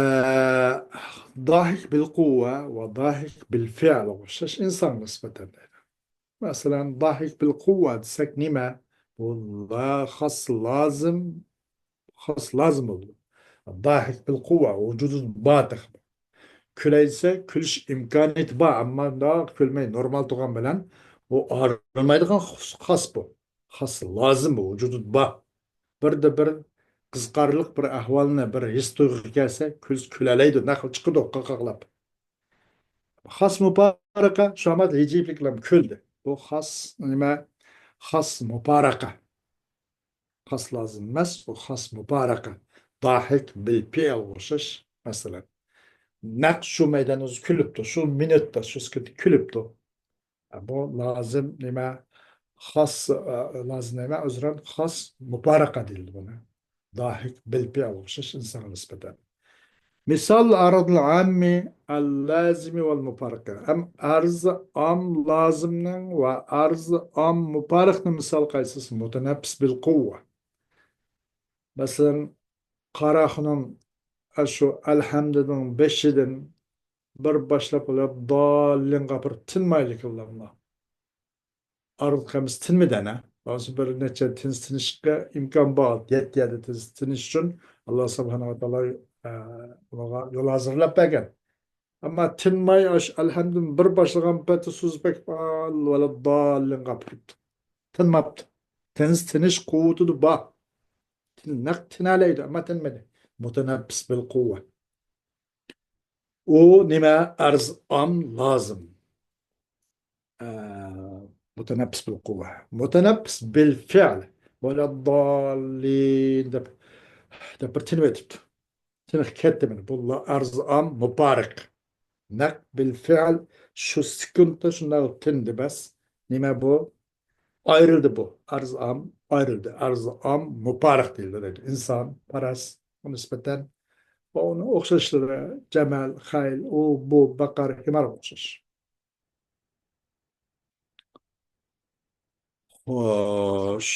ضاحك بالقوة ۋە ضاحك بالفعل ئوخشاش ئىنسانغا نىسبەتەن دەيدۇ. مەسىلەن، ضاحك بالقوة دېسەك نېمە؟ بۇ لا-، خاس لازىم، خاس لازىم بولىدۇ. ضاحك بالقوة، ۋۇجۇدى بار تېخى. كۈلەي دېسە، كۈلۈش ئىمكانىيىتى بار، ئەمما مۇنداق كۈلمەي نورمال تۇرغان بىلەن بۇ ئايرىلمايدىغان خۇس-، خاس بۇ. خاس لازىم بۇ، ۋۇجۇدى بار. بىردە بىر قىزىقارلىق بىر ئەھۋالنى، بىر ھېس تۇيغۇغا كەلسە، كۈلسە كۈلەلەيدۇ، نەق چىقىدۇ قاقاقلاپ. خاس مۇپارىقە، شۇ ئامەت ھىجىيىپلىك بىلەن كۈلدى. بۇ خاس نېمە؟ خاس مۇپارىقە. خاس لازىم ئەمەس، بۇ خاس مۇپارىقە. ضاحك بالفعل ئوخشاش، مەسىلەن. نەق شۇ مەيداندا ئۆزى كۈلۈپتۇ، شۇ مىنۇتتا، شۇ سېكۇنتتا كۈلۈپتۇ. بۇ لازىم نېمە؟ خاس، ئە، لازىم نېمە؟ ئۆزرەن خاس مۇپارىقە دېيىلىدۇ بۇنى. داھىك بىلپېئىلغا ئوخشاش ئىنسانغا نىسبەتەن. مىسال ئەرزىل ئاممى ئەل لازىمى ۋەل مۇپارىقى. ھەم ئەرز ئام لازىمنىڭ ۋە ئەرز ئام مۇپارىقنىڭ مىسال قايسىسى؟ مۇتەنەپپىس بىل قۇۋۋە. مەسىلەن، قاراخۇنۇم ئاشۇ ئەلھەمدۇنىڭ بېشىدىن بىر باشلاپ ئالاپ داللىنغا بىر تىنمايلىكىنلارلا. ئارىلىق ھەممىسى تىنمىدى ئەنە. بولسا بىر نەچچە تىنىش تىنىشقا ئىمكان بار. يەتتە يەردە تىنىش، تىنىش ئۈچۈن ئاللا سۇبھانەھۇ ۋە تائالا، ئە، ئۇنىڭغا يول ھازىرلاپ بەرگەن. ئەمما تىنماي ئاش ئەلھەمدۇن بىر باشلىغان پېتى سوزۇپ ۋەلەدداللىنغا پۈتۈپتۇ. تىنماپتۇ. تىنىش، تىنىش قۇۋۋىتىدە بار. تىن-، نەق تىنەلەيدۇ، ئەمما تىنمىدى. مۇتەنەپپىس بىل قۇۋۋە. ئۇ نېمە؟ ئەرز ئام لازىم. ئە، مۇتەنەپپىس بىل قۇۋۋە. مۇتەنەپپىس بىل فېئل. ۋەلەدداللىن دەپ، دەپ بىر تىنىۋېتىپتۇ. تىنىق كەتتى مانا. بۇ ئەرز ئام مۇپارىق. نەق بىل فېئل شۇ سېكۇنتتا شۇنداق تىندى بەس. نېمە بۇ؟ ئايرىلدى بۇ. ئەرز ئام ئايرىلدى. ئەرز ئام مۇپارىق دېيىلدى دەيدۇ. ئىنسان، پەرەز، نىسبەتەن ۋە ئۇنىڭ ئوخشاشلىرى، جەمەل، خەيل، ئۇ، بۇ، بەقەر، ھىمارغا ئوخشاش. خوش.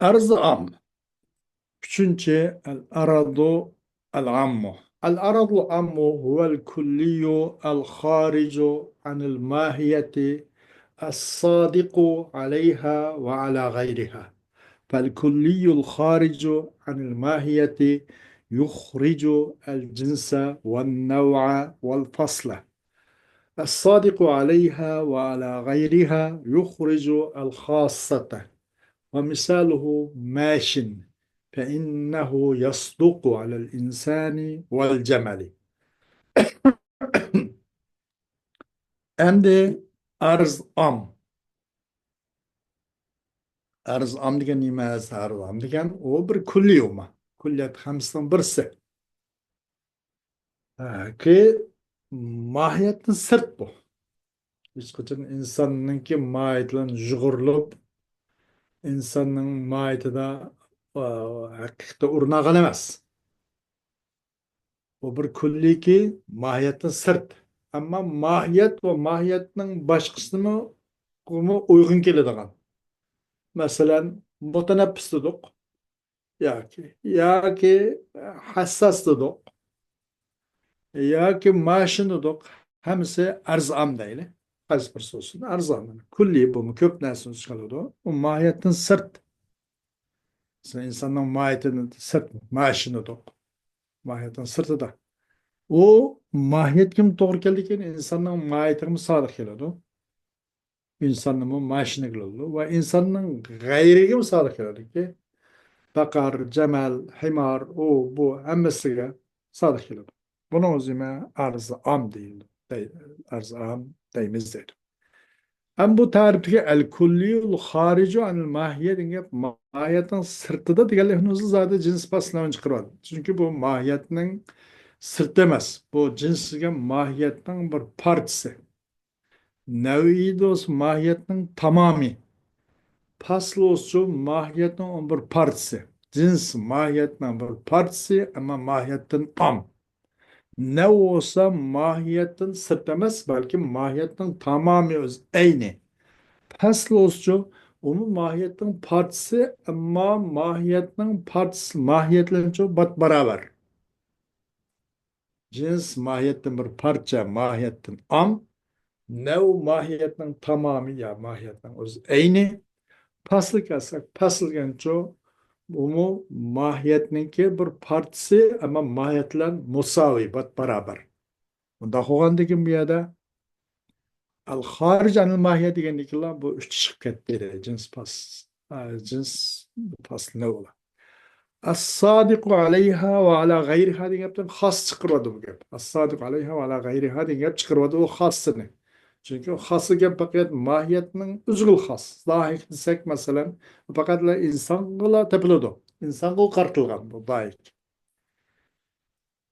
ئەرز ئام. ئۈچىنچى، ئەل ئەرزۇ ئەل ئاممۇ. ئەل ئەرزۇ ئاممۇ هو الكلي الخارج عن الماهية الصادق عليها وعلى غيرها. فالكلي الخارج عن الماهية يخرج الجنس والنوع والفصل. الصادق عليها وعلى غيرها يخرج الخاصة. ومثاله ماش، فإنه يصدق على الإنسان والجمل. ئەمدى ئەرز ئام. ئەرز ئام دېگەن نېمە؟ ئەرز ئام دېگەن ئۇ بىر كۈللىي ئۇما. كۈللىيات ھەممىسىنىڭ بىرسى. ھە، كى ماھىيەتتىن سىرت بۇ. ھېچقاچان ئىنساننىڭكى ماھىيىتى بىلەن يۇغۇرۇلۇپ، ئىنساننىڭ ماھىيىتىدا، ئا، ھەقىقەتتە ئورۇن ئالغان ئەمەس. بۇ بىر كۈللىيكى ماھىيەتتىن سىرت. ئەمما ماھىيەت ۋە ماھىيەتنىڭ باشقىسىمۇ، بۇمۇ ئۇيغۇن كېلىدىغان. مەسىلەن، مۇتەنەپپىس دېدۇق. ياكى، ياكى ھەسساس دېدۇق. ياكى ماشىنا دېدۇق. ھەممىسى ئەرز ئام دەيلى. قايسى بىرسى بولسۇن، ئەرز ئام. كۈللىي بۇمۇ كۆپ نەرسىنى ئۆز ئىچىگە ئالىدۇ. ئۇ ماھىيەتتىن سىرت. مەسىلەن، ئىنساننىڭ ماھىيىتىدىن سىرت، ماشىنا دېدۇق. ماھىيەتتىن سىرتىدا. ئۇ ماھىيەتكىمۇ توغرا كەلدىكىن، ئىنساننىڭ ماھىيىتىگىمۇ سادىق كېلىدۇ. ئىنساننىمۇ ماشىنىغا كېلىدۇ ۋە ئىنساننىڭ غەيرىگىمۇ سادىق كېلىدۇكى، بەقەر، جەمەل، ھىمار، ئۇ، بۇ ھەممىسىگە سادىق كېلىدۇ. بۇنىڭ ئۆزى مە ئەرز ئام دەيدۇ، دەي-، ئەرز ئام دەيمىز دەيدۇ. ھەم بۇ تەرىپتىكى ئەل كۇللىيۇل خارىجۇ ئەنىل ماھىيە دېگەن گەپ ماھىيەتنىڭ سىرتىدا دېگەنلىكنى ئۆزى زادى جىنس پاسلىنىۋىنى چىقىرىۋالدى. چۈنكى بۇ ماھىيەتنىڭ سىرتى ئەمەس. بۇ جىنس دېگەن ماھىيەتنىڭ بىر پارچىسى. نەۋئىي بولسا ماھىيەتنىڭ تامامى. پاسل بولسىچۇ ماھىيەتنىڭ بىر پارچىسى. جىنس ماھىيەتنىڭ بىر پارچىسى، ئەمما ماھىيەتتىن ئام. نەۋ بولسا ماھىيەتتىن سىرت ئەمەس، بەلكى ماھىيەتنىڭ تامامى ئۆز ئەينى. پاسل بولسىچۇ، ئۇمۇ ماھىيەتنىڭ پارچىسى، ئەمما ماھىيەتنىڭ پارچىسى، ماھىيەت بىلەنچۇ بات باراۋەر. جىنس ماھىيەتتىن بىر پارچە، ماھىيەتتىن ئام. نەۋ ماھىيەتنىڭ تامامى يا ماھىيەتنىڭ ئۆز ئەينى. پاسلىق ئەسەك، پاسلىق دېگەنچۇ، بۇمۇ ماھىيەتنىڭكى بىر پارچىسى، ئەمما ماھىيەت بىلەن مۇساۋى، بات باراۋەر. بۇنداق بولغاندىكىن بۇ يەردە ئەل خارىج ئەنىل ماھىيە دېگەندىكىنلا بۇ ئۈچ چىقىپ كەتتى. جىنس پاس، ئا، جىنس پاسلىنى ئۇلار. ئەس سادىقۇ ئەلەيھا ۋە ئەلا غەيرىھا دېگەن گەپتىن خاس چىقىرىۋاتىدۇ بۇ گەپ. ئەس سادىقۇ ئەلەيھا ۋە ئەلا غەيرىھا دېگەن گەپ چىقىرىۋاتىدۇ ئۇ خاسسىنى. چۈنكى خاس دېگەن پەقەت ماھىيەتنىڭ ئۆزىگىلا خاس. زاھىك دېسەك، مەسىلەن، پەقەتلا ئىنسانغىلا تېپىلىدۇ. ئىنسانغا قارىتىلغان بۇ زاھىك.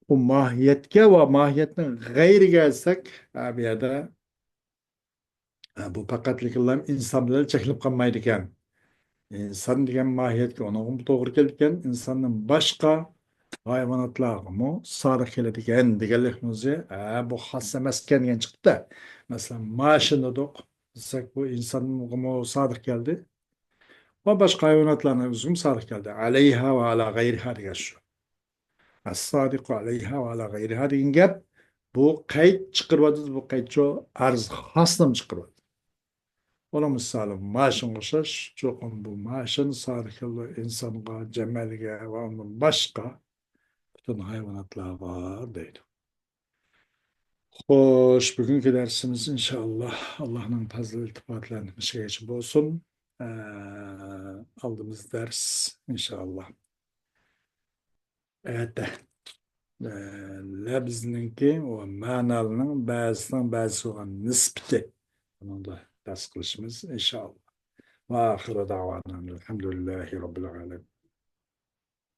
بۇ ماھىيەتكە ۋە ماھىيەتنىڭ غەيرىگە دېسەك، ھە، بۇ يەردە، ھە، بۇ پەقەتلىكلا ئىنسان بىلەن چەكلىنىپ قالمايدىكەن. ئىنسان دېگەن ماھىيەتكە ئۇنىڭغىمۇ توغرا كېلىدىكەن، ئىنساندىن باشقا ھايۋاناتلارغىمۇ سادىق كېلىدىكەن دېگەنلىكنىڭ ئۆزى، ھە، بۇ خاس ئەمەسكەن دېگەن چىقتى. مەسىلەن، ماشىنا دېدۇق دېسەك، بۇ ئىنسانغىمۇ سادىق كەلدى ۋە باشقا ھايۋاناتلارنىڭ ئۆزىگىمۇ سادىق كەلدى. ئەلەيھا ۋە ئەلا غەيرىھا دېگەن شۇ. ئەس-سادىقۇ ئەلەيھا ۋە ئەلا غەيرىھا دېگەن گەپ، بۇ قەيت چىقىرىۋاتىدۇ، بۇ قەيت شۇ ئەرز خاسنىمۇ چىقىرىۋاتىدۇ. ئۇنىڭ مىسالى ماشىنىغا ئوخشاش، چوقۇم بۇ ماشىنا سادىق كېلىدۇ ئىنسانغا، جەمەلگە ۋە ئۇندىن باشقا پۈتۈن ھايۋاناتلارغا دەيدۇ. خوش، بۈگۈنكى دەرسىمىز ئىنشائاللا ئاللانىڭ پەزلى ئىلتىپاتى بىلەن مۇشۇ يەرگىچە بولسۇن. ئە، ئالدىمىز دەرس ئىنشائاللا. ئەتە، ئە، لەپزنىڭكى ۋە مەنالىرىنىڭ بەزىسىنىڭ بەزىسىگە بولغان نىسبىتى. بۇنىڭدا دەرس قىلىشىمىز ئىنشائاللا. ۋە ئاخىرۇ دەئۋانا ئەلھەمدۇلىللاھى رەببىل ئالەمىن.